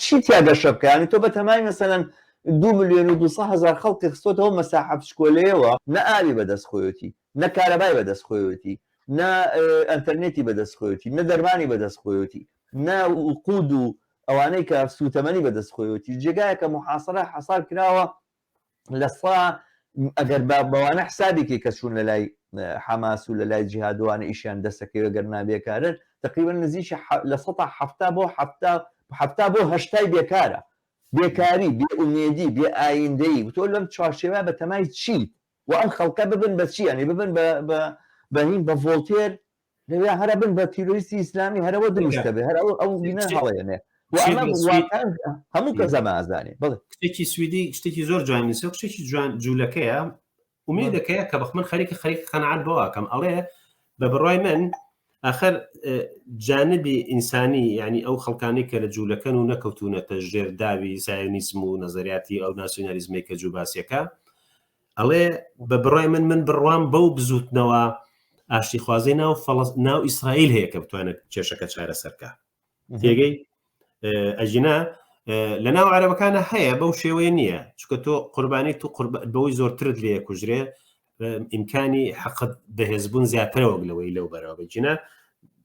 چی تیا گەشە بکە ینی تۆ بە تەمای مەسەلەن دو ملیۆن و 200 هزار خەڵکی خستۆتەوە مەساحە بچکۆلەیەوە نە ئاوی بەدەست خۆیەتی نە کارەبای بەدەست خۆیەتی نە ئەتەرنێتی بەدەست خۆیەتی نە دەرمانی بەدەست خۆیەتی نە وقود و ئەوانەی کە سوتەمەنی بەدەست خۆیەتی جێگایەکە محاسرە حەسار کراوە لە سا ئەگەر بەوانە حسابێکی کە چوون لە لای حەماس و لە لای جیهادوانە ئیشیان دەسەکەوێ گەر نابێکارن تقریبا نزیکی لە سەتا حەفتا بۆ حەفتا حەفتا بۆ هەشتای بێکارە بێکاری بێ ئومێدی بێ ئایندەیی تۆ لەم چوارچێوە بە تەمای چیت و ئەم خەڵکە ببن بە چی یانی ببن بە بە بەهین بە ڤۆڵتێر لەوێ هەرە بن بە تیرۆریستی ئیسلامی هەرەوە دروستە بێ هەر ئەو ئەو بینە هەڵێنێ هەموو کەس ئەمە ئازانێ بڵێ کچێکی سویدی شتێکی زۆر جوان نووسێ کچێکی جوان جوولەکەیە ئومێدەکەیە کە بەخ من خەریکە خەریک قەناعەت بەوە ئەکەم ئەڵێ بە بڕای من ئاخر جانبی ئینسانی یعنی ئەو خەڵکانی کە لە جوولەکەن و نەکەوتونەتە ژێر داوی زایۆنیزم و نەزەریاتی ئەو ناسیۆنالیزمەی کە جوو باسیەکە. ئەڵێ بە بڕای من من بڕوام بەو بزوتنەوە ئاشتیخوازەی ناو فەڵس ناو ئیسرائیل هەیە کە بتوانێت کێشەکە چارەسەرکە تێگەی ئەژینا لە ناو عەرەبەکانە هەیە بەو شێوەیە نییە چکە تۆ قوربانی تو بەوەی زۆرترت لێ کوژرێ ئیمکانی حەقت بەهێزبوون زیاترە وەک لەوەی لەو بەرەوە بەجینا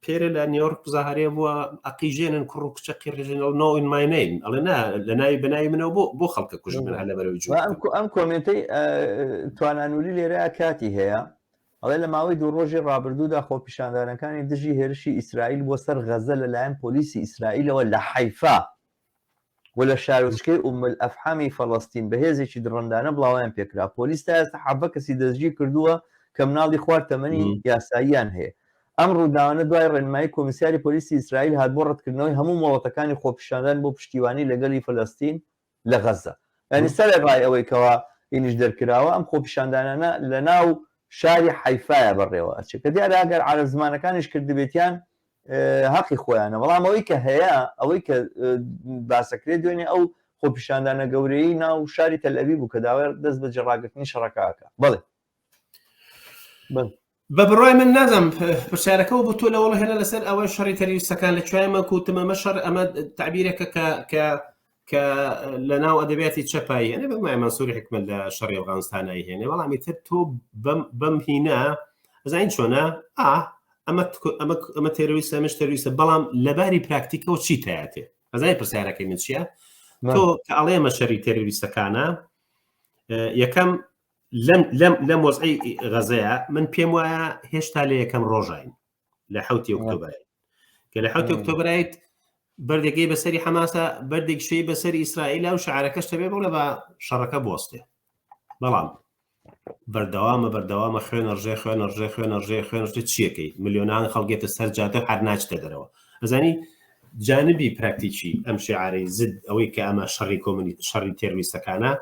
پێرە لە نیویۆرک مزاهرەیە بووە ئەقیژێنن کوڕ و کچە قیڕژێنەوە no in my name ئەڵێ نا لە ناوی بەناوی منەوە بۆ بۆ خەڵکە کوژن هەر لە بەرەوەی جوو ئەم comment ەی توانانوری لێرە کاتی هەیە ئەڵێ لە ماوەی دوو ڕۆژی ڕابردوودا خۆپیشاندانەکانی دژی هێرشی ئیسرائیل بۆ سەر غەزە لەلایەن پۆلیسی ئیسرائیلەوە لە حەیفا و لە شارۆچکەی ئوم ئەلئەفحامی فەڵەستین بە هێزێکی دڕندانە بڵاوەیان پێکرا. پۆلیس تا ئێستا 17 کەسی دەستگیر کردووە کە مناڵی خوار تەمەنی یاساییان هەیە. ئەم ڕووداوانە دوای ڕێنمایی کۆمیسیاری پۆلیسی ئیسرائیل هات بۆ ڕەتکردنەوەی هەموو مۆڵەتەکانی خۆپیشاندان بۆ پشتیوانی لە گەلی فەلەستین لە غەززە. یانی سەرەڕای ئەوەی کەوا ئینیش دەرکراوە، ئەم خۆپیشاندانانە لە ناو شاری حەیفایە بەڕێوە ئەچێ کە دیارە ئەگەر عەرەب زمانەکانیش کردبێتیان هەقی خۆیانە، بەڵام ئەوەی کە هەیە ئەوەی کە باسەکرێ دوێنێ ئەو خۆپیشاندانە گەورەیەی ناو شاری تەلئەبیب بوو کە داوای دەست بەجێ ڕاگرتنی شەڕەکە ئەکا. بەڵێ. بەڵێ. بە بڕوای من نازم پرسیارەکەەوە بۆ تۆ لە وەڵ هێنا لەسەر ئەوە شەڕی تەرویستەکان لە کوێ من کوتم ئەمە شەڕ ئەمە تعبیرێکە کە کە کە لە ناو ئەدەبیاتی چەپایی هێنێ بە مەنسوری حکمت لە شەڕی ئەفغانستانایی هێنێ بەڵام ئیتر تۆ بەم بەم هینە ئەزانین چۆنە ئا ئەمە ئەمە ئەمە تێرۆریستە ئەمەش تێرۆریستە بەڵام لەباری پراکتیکەوە چی تایەتێ ئەزای پرسیارەکەی من چییە تۆ کە ئەڵێ ئەمە شەری تێرۆریستەکانە یەکەم لەم لەم لەم وەزعی غەزەیە من پێم وایە هێشتا لە یەکەم ڕۆژین لە حوتی ئۆکتۆبرای کە لە حوتی ئۆکتۆبرایت بەردێکەی بەسەری حەماسە بەردێک شەی بەسەری ئیسرائیلا و شعرەکەش تەبێ بڵێ بە شەڕەکە بۆستێ بەڵام بەردەوامە بەردەوامە خوێنە ڕژێ خوێنە ڕژێ خوێنە ڕژێ خوێن ڕژێ چیەکەی ملیۆنان خەڵگێتە سەر جادە هەر ناچتە دەرەوە ئەزانی جانبی پراکتیکی ئەم شعارەی زد ئەوەی کە ئەمە شەڕی کۆمنی شەڕی تێرویستەکانە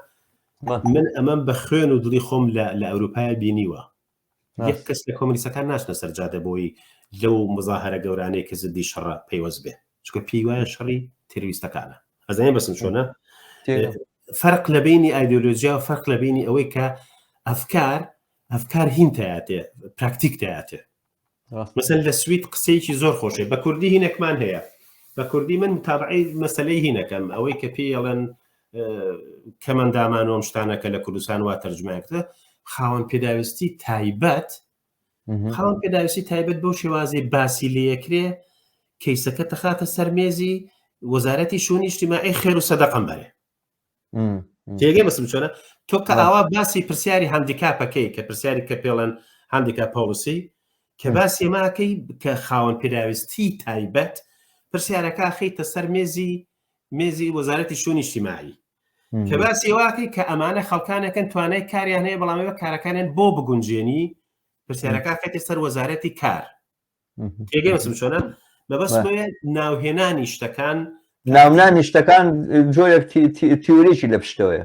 من ئەمەم بە خوێن و دڵی خۆم لە ئەوروپای بینیوە یەک کەس لە کۆمەنیستەکان ناچنە سەر جادە بۆی لەو مزاهرە گەورانەی کە زدی شەڕە پەیوەست بێ چونکە پێی وایە شەڕی تێرویستەکانە ئەزانین بەسم چۆنە فەرق لە بینی ئایدۆلۆژیا و فەرق لە بینی ئەوەی کە ئەفکار ئەفکار هین تایاتێ پراکتیک تایاتێ مەسەن لە سوید قسەیەکی زۆر خۆشێ بە کوردی هینەکمان هەیە بە کوردی من متابعی مەسلەی هینەکەم ئەوەی کە پێی ئەڵێن کەمەندامان و ئەم شتانە کە لە کوردستان وا تەرجمەیەکتە خاوەن پێداویستی تایبەت خاوەن پێداویستی تایبەت بەو شێوازی باسی لەکرێ کەیسەکە تەخاتە سەر مێزی وەزارەتی شوونی اجتماعی خێر و سەدەقەم بەرێ تێگەی بەسم چۆنە تۆ کە ئاوا باسی پرسیاری handicap ەکەی کە پرسیاری کە پێڵەن handicap policy کە باسی ماکەی کە خاوەن پێداویستی تایبەت پرسیارەکە خیتە سەر مێزی مێزی وەزارەتی شوونی اجتماعی کە باسی واکەی کە ئەمانە خەڵکانێکن توانای کاریان هەیە بەڵام ئێوە کارەکانیان بۆ بگونجێنی پرسیارەکە خەیتە سەر وەزارەتی کار تێگەی بەسم چۆنە مەبەست بۆیە ناوهێنانی شتەکان ناونانی شتەکان جۆرێک تیوریی لە پشتەوەیە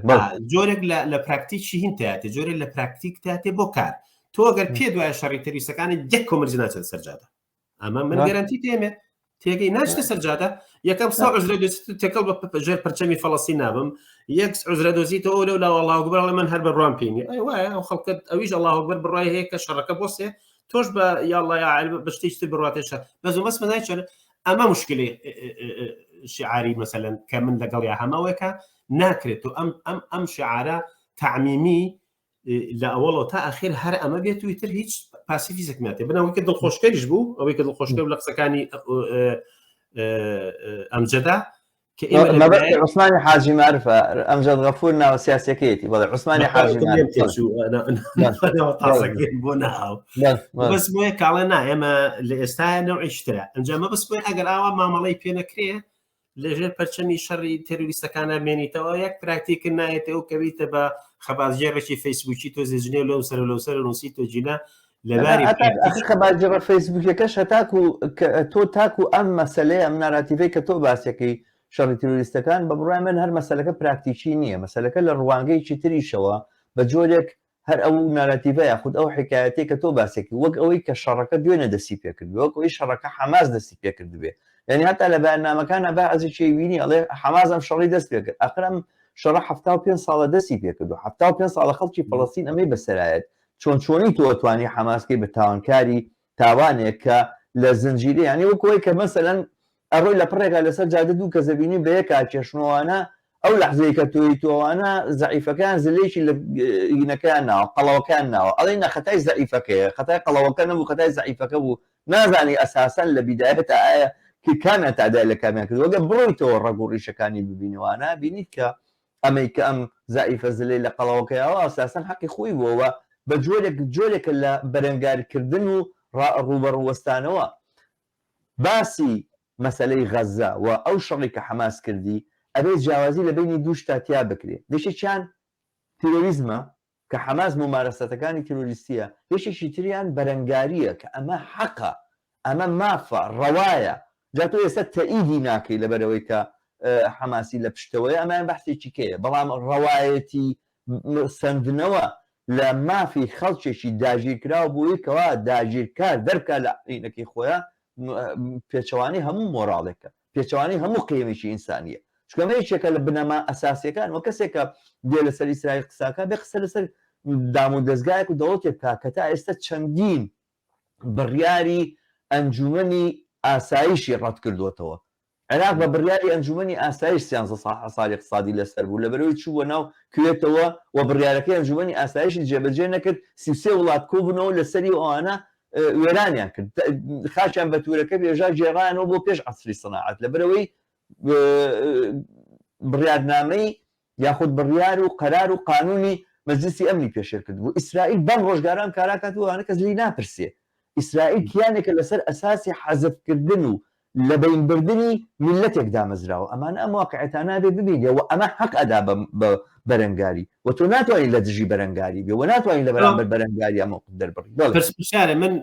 جۆرێک لە پراکتیکی هین تاتێ جۆرێک لە پراکتیک تاتێ بۆ کار تۆ گەر پێ دوای شەڕی تەریسەکانی یەک کۆمەرجی ناچێت سەرجادە ئەمە من گەرانتی تێمێ تێگەی ناچتە سەر جادە یەکەم سا عزرە دۆزیت تێکەڵ بە ژێر پەرچەمی فەڵەستی نابم یەک عزرە دۆزیتەوە لەو لاوە الله اکبر ئەڵێ من هەر بە بڕوام پێی ئەی وایە ئەو خەڵکە ئەویش الله اکبر بڕای هەیە کە شەڕەکە بۆسێ تۆش بە یاڵڵا یا عەلی بە شتێکی تر بڕواتێ شەر بەس بەس مەزای چۆن ئەمە مشکلی شعاری مەسەلەن کە من لەگەڵ یا هەمەوەکە ناکرێت و ئەم ئەم ئەم شعارە تعمیمی لە ئەوەڵەوە تا ئەخیر هەر ئەمە بێت و ئیتر هیچ پاسیفیزێک ناتێ بنەوەی کە دڵخۆشکەریش بوو ئەوەی کە دڵخۆشکە لە قسەکانی ئەمجەدا کە عوسمانی حاجی مارفە ئەمجد غەفور ناوە سیاسەکەیەتی بەڵێ عوسمانی حاجی بۆ ناو بەس بۆیە کاڵێ نا ئێمە لە ئێستا نەوعیشترە ئەنجامە بەس بۆیە ئەگەر ئاوا مامەڵەی پێ نەکرێ لەژێر پەرچەمی شەڕی تێرۆریستەکانە مێنیتەوە یەک پراکتیکە نایەتەوە کەویتە بە خەباتگێڕێکی فەیسبووکی تۆ زێجنێ لەو سەر لەو سەر نووسی تۆ جینا لەباری خەباتگێڕە فەیسبووکەکەش هەتاکو تۆ تاکو ئەم مەسلەیە ئەم narrative ەی کە تۆ باسەکەی شەڕی تیرۆریستەکان بە بڕای من هەر مەسلەکە پراکتیکی نییە مەسلەکە لە ڕوانگەیەکی تریشەوە بە جۆرێک هەر ئەو narrative ە یاخود ئەو حیکایەتەی کە تۆ باسێکی وەک ئەوەی کە شەڕەکە دوێنێ دەستی پێکردبێ وەک ئەوەی شەڕەکە حەماس دەستی پێکردبێ یعنی هەتا لە بەیاننامەکانە بەعزێکی بینی ئەڵێ حەماس ئەم شەڕی دەست پێکرد ئەخر ئەم شەڕە 75 ساڵە دەستی پێکردو 75 ساڵە خەڵکی فەڵەستین ئەمەی بەسەرایەت چۆن چۆنی تۆ ئەتوانی حەماسکەی بە تاوانکاری تاوانێک کە لە زنجیرە یانی وەک ئەوەی کە مەسەلەن ئەڕۆی لە پڕێکا لەسەر جادە دوو کەس دەبینی بە یەکا کێشنەوانە ئەو لەحزەی کە تۆی تۆوانە زەعیفەکەیان زلەیەکی لە هینەکەیان ناوە قەڵەوەکەیان ناوە ئەڵێ نە خەتای زەعیفەکەیە خەتای قەڵەوەکە نەبوو خەتای زەعیفەکە بوو نازانی ئەساسەن لە بیدایەتا ئایا کامیان تەعدای لە کامیان کردووە گەر بڕۆیتەوە ڕەگ و ڕیشەکانی ببینیوانە بینیت کە ئەمەی کە ئەم زەعیفە زلەی لە قەڵەوەکە یاوە ئەساسەن حەقی خۆی بووە و بە جۆرێک جۆرێکە لە بەرەنگارکردن و ڕووبەڕوو وەستانەوە. باسی مەسەلەی غەززە و ئەو شەڕەی کە حەماس کردی ئەبێ جیاوازی لە بەینی دوو شتا تیا بکرێ یەکێکیان تیرۆریزمە کە حەماس مومارەسەتەکانی تیرۆریستیە، یەکێکی تریان بەرەنگاریە کە ئەمە حەقە، ئەمە مافە، ڕەوایە، جا تۆ ئێستا تەئیدی ناکەی لەبەرئەوەی کە حەماسی لە پشتەوەیە ئەمەیان بەحسێکی کەیە، بەڵام ڕەوایەتی سەندنەوە لە مافی خەڵکێکی داگیرکراو بۆی کەوا داگیرکار دەربکا لە عەینەکەی خۆیا پێچەوانەی هەموو مۆراڵێکە، پێچەوانەی هەموو قیەمێکی ئینسانییە. چونکە ئەمە یەکێکە لە بنەما ئەساسییەکان و کەسێک کە دێ لەسەر ئیسرائیل قسە ئەکا بێ قسە لەسەر دام و دەزگایەک و دەوڵەتێک بکا کە تا ئێستا چەندین بڕیاری ئەنجومەنی ئاسایشی ڕەت کردووەتەوە. عێراق بە بڕیاری ئەنجومەنی ئاسایش سیانزە ساڵ حەساری ئیقتسادی لەسەر بوو، لەبەرئەوەی چووبووە ناو کوێتەوە و بڕیارەکەی ئەنجومەنی ئاسایشی جێبەجێ نەکرد، 33 وڵات کۆبوونەوە لەسەری و ئەوانە وێرانیان کرد، خاکیان بە تورەکە بێژا گێڕایانەوە بۆ پێش عەسری سناعەت، لەبەرئەوەی بڕیارنامەی یاخود بڕیار و قەرار و قانونی مەجلیسی ئەمنی پێشێل کردبوو. ئیسرائیل بەم ڕۆژگارە ئەم کارە ئەکات و ئەوانە کەس لێی ناپرسێ. ئیسرائیل کیانێکە لەسەر ئەساسی حەزفکردن و لەبەینبردنی میللەتێک دامەزراوە. ئەمانە ئەم واقیعەتانە ئەبێ ببینرێ و ئەمە حەق ئەدا بە بەرەنگاری و تۆ ناتوانی لە دژی بەرەنگاری بێ و ناتوانی لە بەرامبەر بەرەنگاری ئەمە دەربڕی. بەڵێ. پرسیارە من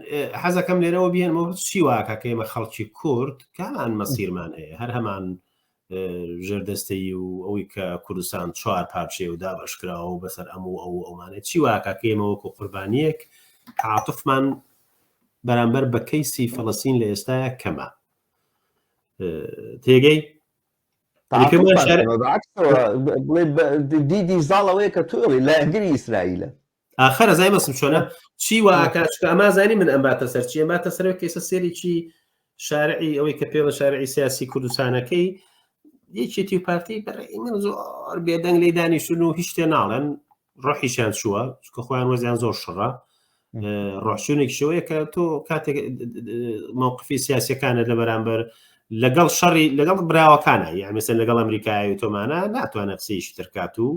حەزەکەم لێرەوە بهێنمەوە چی واکە کە ئێمە خەڵکی کورد کامان مەسیرمان هەیە هەر هەمان ژێردەستەیی و ئەوەی کە کوردستان چوار پارچەیە و دابەشکراوە و بەسەر ئەم و ئەو و ئەومانە چی واکە کە ئێمە وەکو قوربانیەک تعاتفمان بەرامبەر بە کەیسی فەڵەستین لە ئێستایا کەمە تێگەی دیدی زاڵ ئەوەیە کە تۆ لایەنگری ئیسرائیلە ئاخر ئەزای مەسم چۆنە چی وا ئاکا چکە ئەما زانی من ئەم باتە سەر چی ئەم باتە سەرەوە کەیسە سێرێکی شارعی ئەوەی کە پێڵە شارعی سیاسی کوردستانەکەی یەکێتی و پارتی بەڕێی من زۆر بێدەنگ لێ دانیشتون و هیچ شتێ ناڵێن ڕۆحیشیان چووە چکە خۆیان وەزیان زۆر شڕە ڕۆحچوونێک شێوەیە کە تۆ کاتێک مووقفی سیاسەکانت لە بەرامبەر لەگەڵ شەڕی لەگەڵ براوەکانە یان مەسەن لەگەڵ ئەمریکای و تۆمانە ناتوانێت قسەیشی ترکات و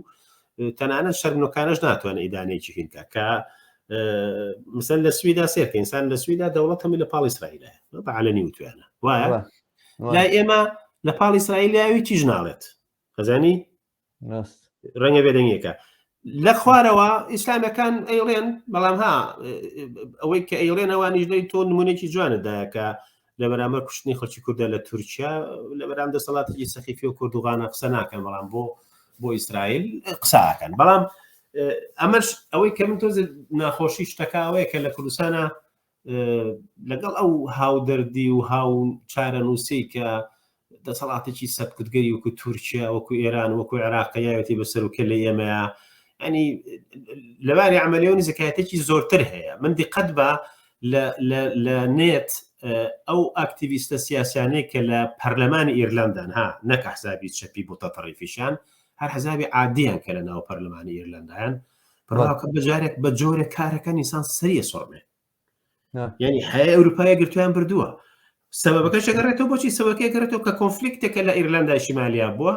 تەنانەت شەرمنۆکانەش ناتوانێت ئیدانەیەکی هین کە کە مثل لە سویدا سێرکە ئینسان لە سویدا دەوڵەت هەمووی لە پاڵ ئیسرائیلە بە عالەنی وتویانە وایە لای ئێمە لە پاڵ ئیسرائیل هیچیش ناڵێت خەزانی ڕەنگە بێدەنگێکە لە خوارەوە ئیسلامەکان ئەیڵێن بەڵام ها ئەوەی کە ئەیڵێن ئەوانیش لەی تۆ نمونێکی جوانە دایکە لە بەرامبەر کوشتنی خەڵکی کوردە لە تورکیا لە بەرام دەسەڵاتێکی سەخیفی و کوردوغانە قسە ناکەن بەڵام بۆ بۆ ئیسرائیل قساکەن بەڵام ئەمەش ئەوەی کە من تۆز ناخۆشی شتەکە ئەوەیە کە لە کوردستانە لەگەڵ ئەو هاودەردی و هاو چارەنووسی کە دەسەڵاتێکی سەرکوتگەری وەکو تورکیا وەکو ئێران وەکو عێراق یاوێتی بەسەر و کە لە ئێمەیە ینی لەباری عملیەوە نزیکایەتێکی زۆرتر هەیە من دیقەت بە لە نێت ئەو ئەکتیویستە سیاسیانەی کە لە پەرلەمانی ئیرلەندان ها نەک حسابی چەپی بۆ تەتەڕیفیشان هەر حزابی عادیان کە لە ناو پەرلەمانی ئیرلەندایان بڕاکە بەجارێک بە جۆرێک کارەکە نیسان سەریە سۆڕمێ یعنی حەیای ئەوروپایە گرتویان بردووە سەبەبەکەش گەڕێتەوە بۆچی سەبەکەی گەڕێتەوە کە کۆنفلیکتێکە لە ئیرلەندای شیمالیا بووە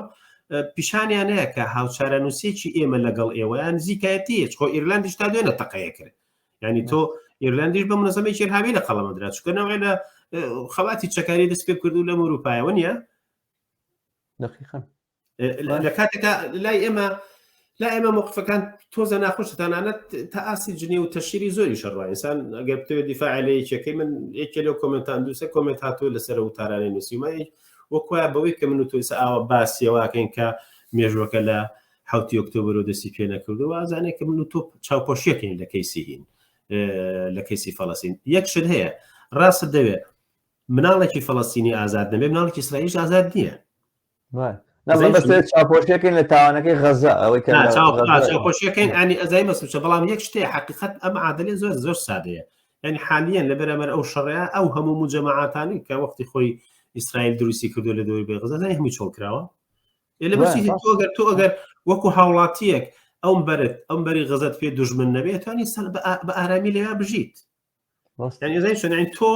پیشانیان هەیە کە هاوچارەنووسێکی ئێمە لەگەڵ ئێوەیان نزیکایەتی خۆ ئیرلەندیش تا دوێنە تەقەیە کرد ینی تۆ ئیرلەندیش بە منەزەمێکی ئیرهابی لە قەڵەمەدرا چونکە نەوەی لە خەباتی چەکاری دەست پێ کردو لە ئەوروپایەوە نییە دقیقا لە کاتێکا لای ئێمە لا ئێمە موقفەکان تۆزە ناخۆش تەنانەت تا ئاستی جنێ و تەشیری زۆری شەڕ ئینسان ئەگەر بتەوێت دیفاع لە یەکێکەی من یەکێ لەو کۆمنتان دووسە کۆمنت هاتووە لەسەر وتارانەی نووسیمە وەکوایە بەوەی کە من و تۆ ئێستا ئاوا باسیەوەکەین کە مێژوەکە لە حوتی ئۆکتۆبر و دەستی پێ نەکردو ئازانێک کە من و تۆ چاوپۆشیەکەین لە کەیسی هین لە کەیسی فەڵەستین یەک شت هەیە ڕاستت دەوێت مناڵێکی فەڵەستینی ئازاد نەبێ مناڵێکی ئیسرائیلیش ئازاد نییە. چاپۆشیەکەین لە تاوانەکەی غەزە ئەوەی کە چاپۆشیەکەین ئەنی ئەزای مەسوچە بەڵام یەک شتێ حقیقت ئەم عادلێ زۆر زۆر سادەیە یعنی حالیان لە بەرامەر ئەو شەڕەیە ئەو هەموو مجەمەعاتانی کە وەختی خۆی ئیسرائیل دروستی کردو لە دەوری بێ غەزە هەمووی چۆڵ کراوە لە بەسی تۆ ئەگەر تۆ ئەگەر وەکو هاوڵاتیەک ئەوم بەرت ئەم بەری غەزەت پێ دژمن نەبێت توانی سەر بە ئارامی لەوێ بژیت یعنی ئەزانی چۆن یعنی تۆ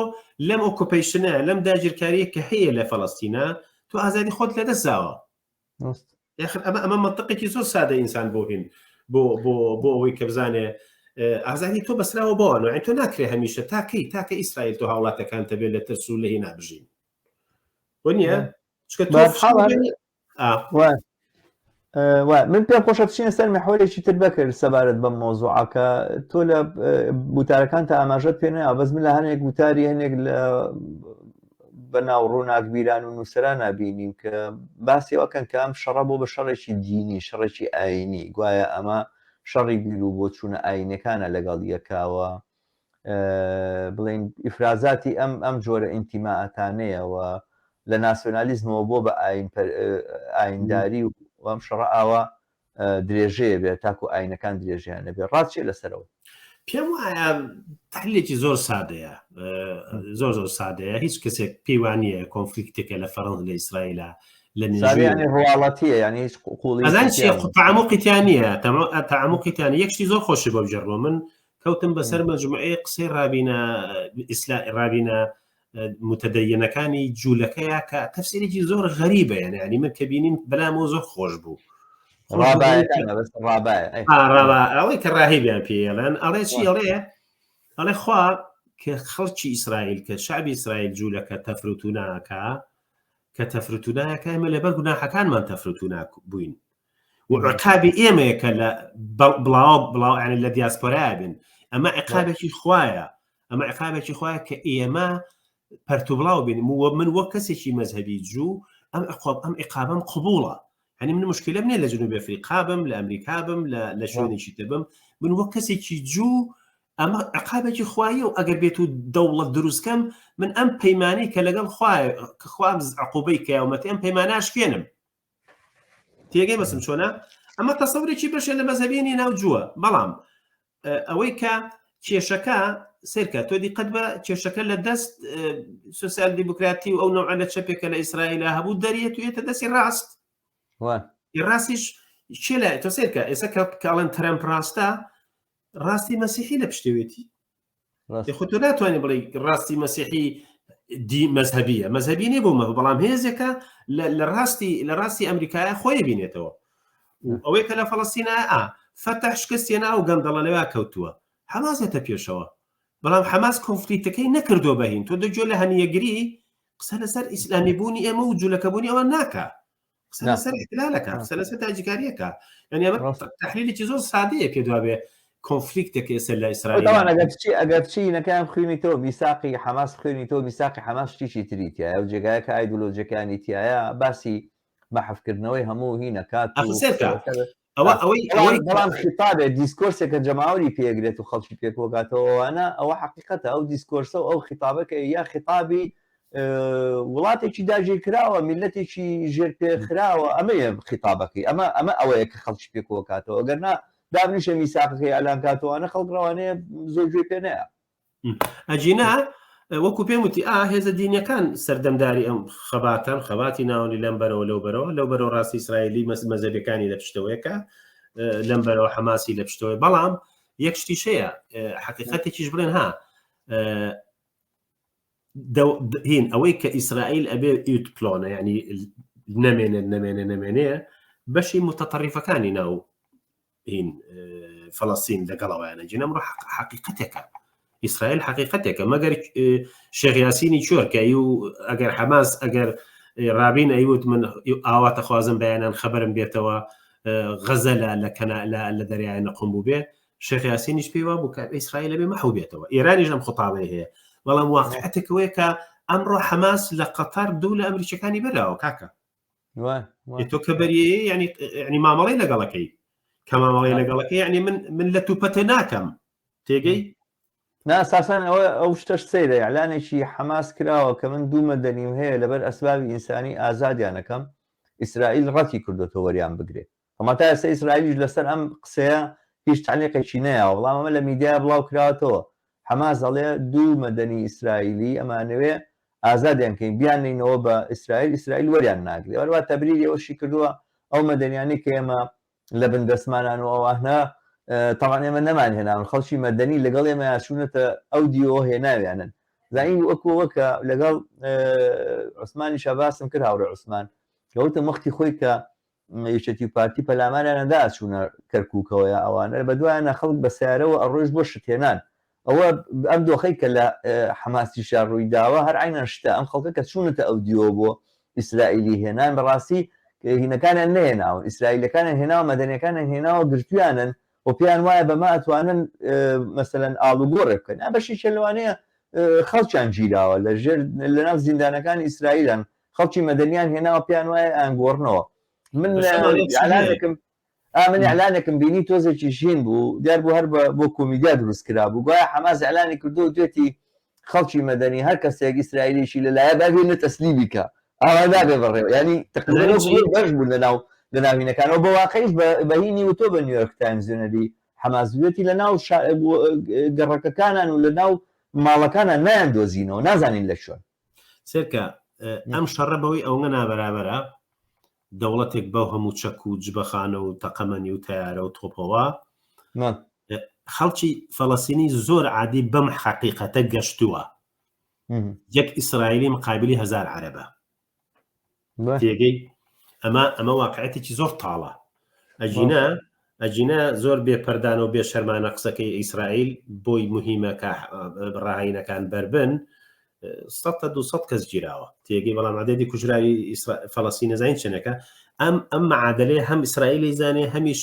لەم occupation ە لەم داگیرکاریە کە هەیە لە فەڵەستینە تۆ ئازادی خۆت لەدەست داوە یاخر ئەمە ئەمە منطقێکی زۆر سادە ئینسان بۆ هین بۆ بۆ بۆ ئەوەی کە بزانێ ئازادی تۆ بەسراوە بۆوانەوە یعنی تۆ ناکرێ هەمیشە تاکەی تاکە ئیسرائیل تۆ هاوڵاتەکان تەبێت لە ترس و لە هینا بژین بۆ نییە چکە تۆ من پێم خۆشە بچینە سەر میحوەرێکی تر بەکر سەبارەت بەم مۆزوعەکە تۆ لە وتارەکان تا ئاماژەت پێ نەیە بەس من لە هەنێک وتاری هەنێک لە بەناو ڕووناکبیران و نووسران نبینیم کە باسی ئەوکەن کە ئەم شەڕە بۆ بە شەڕێکی دینی شەڕێکی ئاینی گوایە ئەمە شەڕی بیر و بۆچوونە ئاینەکانە لەگەڵ یەکاوە بڵین ئیفرازاتی ئەم ئەم جۆرە ئینتیماعاتانەیەوە لە ناسیۆنالیزمەوە بۆ بە ئاین ئاینداری و ئەم شەڕە ئاوا درێژەیە بێت تاکو ئاینەکان درێژیان نەبێت ڕات چیە لەسەرەوە؟ پێم وایە تحلیلێکی زۆر سادەیە زۆر زۆر سادەیە هیچ کەسێک پێی وانە conflict ێکە لە فەرەنس لە ئیسرائیلە لە ینی ڕواڵەتیە ینی هیچ قوڵی تعمقیتیان نییە تعمقیتیان یەک شتی زۆر خۆشی بۆ بگێڕمەوە من کەوتم بەسەر مەجموعەیە قسەی ڕابینە ئیسلا ڕابینە متدەینەکانی جوولەکەیە کە تەفسیرێکی زۆر غەریبە یعنی ینی من کە بینیم بەلامەوە زۆر خۆش بوو ئەوەی کە ڕاهیبیان پێڵێن ئەڵێ چی ئەڵێ ئەڵێ خوا کە خەڵکی ئیسرائیل کە شعبی ئیسرائیل جوولەکە تەفروتوناکە کە تەفروتوناکە ئێمە لەبەر گوناحەکانمان تەفروتونا بووین و عقابی ئێمەیە کە لە بڵاو بڵاو ینی لە دیاسپۆرا بن ئەمە عقابێکی خوایە ئەمە عقابێکی خوایە کە ئێمە پەرتوبڵاو بین و من وەک کەسێکی مەذهبی جوو ئەم عقاب ئەم عقابم قبوڵە هەنی من مشکلم نییە لە جنوب ئەفریقا بم لە ئەمریکا بم لە شوێنێکی تر بم من وەک کەسێکی جوو ئەمە عقابێکی خوایە و ئەگەر بێت و دەوڵەت دروستکەم من ئەم پەیمانەی کە لەگەڵ خوای کە خوام عقوبەی کەیامەتی ئەم پەیماناشکێنم تێگەی بەسم چۆنە ئەمە تەسەورێکی بەشێ لە مەزەبیانی ناو جووە بەڵام ئەوەی کە کێشەکە سێرکە تۆ دیقەت بە کێشەکە لە دەست سوسیال دیموکراتی و ئەو نەوعە لە چەپێکە لە ئیسرائیل هەبوو دەریەت و یێتە دەستی ڕاست ڕاستیش چێ لە تۆ سێرکە ئێستا کە کاڵەن ترەمپ ڕاستە ڕاستی مەسیحی لە پشتێوێتی خۆ تۆ ناتوانانی بڵێ ڕاستی مەسیحی دی مەذهبیە مەذهبی نیە بۆ مە بەڵام هێزێکە لە ڕاستی لە ڕاستی ئەمریکایە خۆی بینێتەوە ئەوەی کە لە فەڵستینە ئا فەتح شکستێنا و گەندەڵە لەویا کەوتووە حەماسێتە پێشەوە بەڵام حەماس conflict ەکەی نەکردووە بەهین تۆ دەگوێ لە هەنیەگری قسە لەسەر ئیسلامی بوونی ئێمە و جوولەکەبوونی ئەوان ناکە قسە لەسەر احتلالەکە قسە لەسەر داگیرکاریەکە یعنی ئەمە تحلیلێکی زۆر سادەیە پێ دوابێ conflict ێک ئێستا لە ئیسرائیل طبعا ئەگەر بچی ئەگەر بچی نەکان خوێنیتەوە میساقی حەماس خوێنیتەوە میساقی حەماس شتێکی تری تایە و جێگایە کە ئایدۆلۆژیەکانی تایە باسی مەحفکردنەوەی هەموو هی نەکات و ئەوە ئەوەی ئەوەی بەڵام خیتابێ discourse ێکە جەماوەری پێگرێت و خەڵکی پێکۆگاتەوەوانە ئەوە حقیقەتە ئەو discourse ە و ئەو خیتابە کە یا خیتابی وڵاتێکی داگیرکراوە میلەتێکی ژێر پێخراوە ئەمەیە خیتابەکەی ئەمە ئەمە ئەوەیە کە خەڵکی پێکۆکاتەوە گەر نا دابنیشە میساقەکەی ئەلان کاتەوانە خەڵک ڕەوانەیە زۆر گوێ پێ نەیە ئەجینا وەکو پێم وتی ئا هێزە دینەکان سەردەمداری ئەم خەباتان خەباتی ناوەندی لەم بەرەوە لەو بەرەوە لەو بەرەوە ڕاستی ئیسرائیلی مەزەبەکانی لە پشتەوەیەکە لەم بەرەوە حەماسی لە پشتەوەی بەڵام یەک شتیش هەیە حقیقەتێکیش بڵێن ها هین ئەوەی کە ئیسرائیل ئەبێ ئیوتپلۆنە ینی نەمێنێت نەمێنێ نەمێنێ بەشی متەتەڕیفەکانی ناو هین فەڵەستین لەگەڵەوەیانە جین ئەمڕۆ حەقیقەتێکە ئیسرائیل حەقیقەتێکە مەگەر شێخ یاسینی چۆر کە و ئەگەر حەماس ئەگەر ڕابین ئەیوت من ئاواتە خوازم بەیانان خەبەرم بێتەوە غەزەلە لە کەنا لە دەریای نەقم بوو بێ شێخ یاسینیش پێی وابوو کە ئیسرائیل بێ مەحو بێتەوە ئێرانیش ئەم خطابەی هەیە بەڵام واقعەتێکەوەیە کە ئەمڕۆ حەماس لە قەتەر دوو لە ئەمریکەکانی بەراوە کاکە تۆ کە بەریە ینی ینی مامەڵی لەگەڵەکەی کە مامەڵی لەگەڵەکەی ینی من من لە توپەتە ناکەم تێگەی ناساسان ئەوە ئەو شتەش سەیرە ئیعلانێکی حەماس کراوە کە من دوو مەدەنیم هەیە لەبەر ئەسبابی ئینسانی ئازادیانەکەم. ئیسرائیل ڕەتی کردۆتەوە وەریان بگرێ. بەڵام تا ئێستا ئیسرائیلیش لەسەر ئەم قسەیە هیچ تەعلیقێکی نەیاوە، بەڵام ئەمە لە میدیا بڵاو کراوەتەوە، حەماس ئەڵێ دوو مەدەنی ئیسرائیلی ئەمانەوێ ئازادیان کەین بیاننێینەوە بە ئیسرائیل، ئیسرائیل وەریان ناگرێ. هەروەها تەبریری ئەوەشی کردووە ئەو مەدەنیانەی کە ئێمە لە بن دەستمانان و ئەوانە تەبعەن ئێمە نەمان هێناون، خەڵکی مەدەنی لەگەڵ ئێمەیا چوونەتە ئەو دیوەوە هێناویانن. زانین وەکو ئەوە کە لەگەڵ عوسمانیشا باسم کرد هاوڕێ عوسمان کە وتم وەختی خۆی کە یەکێتی و پارتی پەلاماریان ئەدا ئەچوونە کەرکوکەوە یا ئەوانە بە دوایانە خەڵک بە سەیارەوە ئەڕۆیشت بۆ شتهێنان ئەوە ئەم دۆخەی کە لە حەماسیشا ڕووی داوە هەر عەینەن شتە ئەم خەڵکە کە چوونەتە ئەو دیوە بۆ ئیسرائیلی هێنان بەڕاستی هینەکانیان نەهێناون ئیسرائیلەکانیان هێناوە مەدەنیەکانیان هێناوە گرتویانن و پێیان وایە بەمە ئەتوانن مەسەلەن ئاڵوگۆڕێ بکەن بەشێکیان لەوانەیە خەڵکیان گیراوە لە ژێر لەناو زیندانەکانی ئیسرائیلن خەڵکی مەدەنیان هێناوە پێیان وایە ئەیانگۆڕنەوە. من ئیعلانێکم ئا من ئیعلانێکم بینی تۆزێکی ژین بوو دیار بوو هەر بۆ کۆمیدیا دروست کرابوو گوایە حەماس ئیعلانی کردو و دوێتی خەڵکی مەدەنی هەر کەسێک ئیسرائیلیشی لەلایە با بێنە تەسلیمی کە ئاوا نابێ بەڕێوە یعنی تقریبا بەش بوون لەناو لەناو هینەکانەوە بە واقعیش بە هینی وتۆ بە نیویۆرک تایمز نوێنەری حەماس دوێتی لەناو گەڕەکەکانان و لەناو ماڵەکانان نایان دۆزینەوە نازانین لە کوێن. سێرکە ئەم شەڕە بەوەی ئەوەنە نابەرابەرە دەوڵەتێک بەو هەموو چەک و جبەخانە و تەقەمەنی و تەیارە و تۆپەوە خەڵکی فەڵەسینی زۆر عادی بەم حەقیقەتە گەشتووە یەک ئیسرائیلی مقابلی هزار عەرەبە تێگەی ئەمە ئەمە واقعەتێکی زۆر تاڵە ئەگینا ئەگینا زۆر بێ پەردانە و بێ شەرمانە قسەکەی ئیسرائیل بۆی مهمە کە ڕاهینەکان بەربن 100 200 کەس گیراوە تێگەی بەڵام عددی کوژراوی فەڵەسین نەزانین چەنەکە ئەم ئەم معادلەیە هەم ئیسرائیلی زانێ هەمیش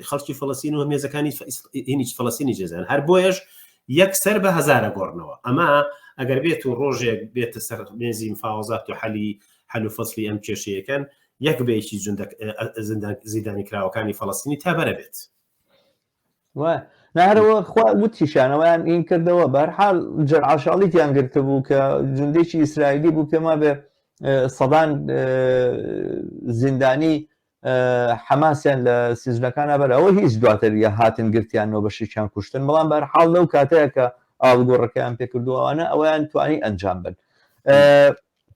خەڵکی فەڵەسین و هەمێزەکانی هینیچ فەڵەسینی جێزان هەر بۆیەش یەکسەر بە هەزارە گۆڕنەوە ئەمە ئەگەر بێت و ڕۆژێک بێتە سەر مێزی مفاوەزات و حەلی حەل و فەسلی ئەم کێشەیەکەن یەک بە یەکی زیندانی کراوەکانی فەڵەستینی تا بەرە بێت. نارەوە خوا وتیشانەوەیان این کردەوە بەرحاڵ جەرعاشاڵیتیان گرتبوو کە جوندێکی ئیسرائیلی بوو پێما بێ سەدان زیندانی حەماسیان لە سجنەکانا بەر ئەوە هیچ دواتر یا هاتن گرتیانەوە بەشێکیان کوشتن بەڵام بەر حاڵ لەو کاتەیە کە ئاڵوگۆڕەکەیان پێکردو ئەوانە ئەویان توانی ئەنجام بن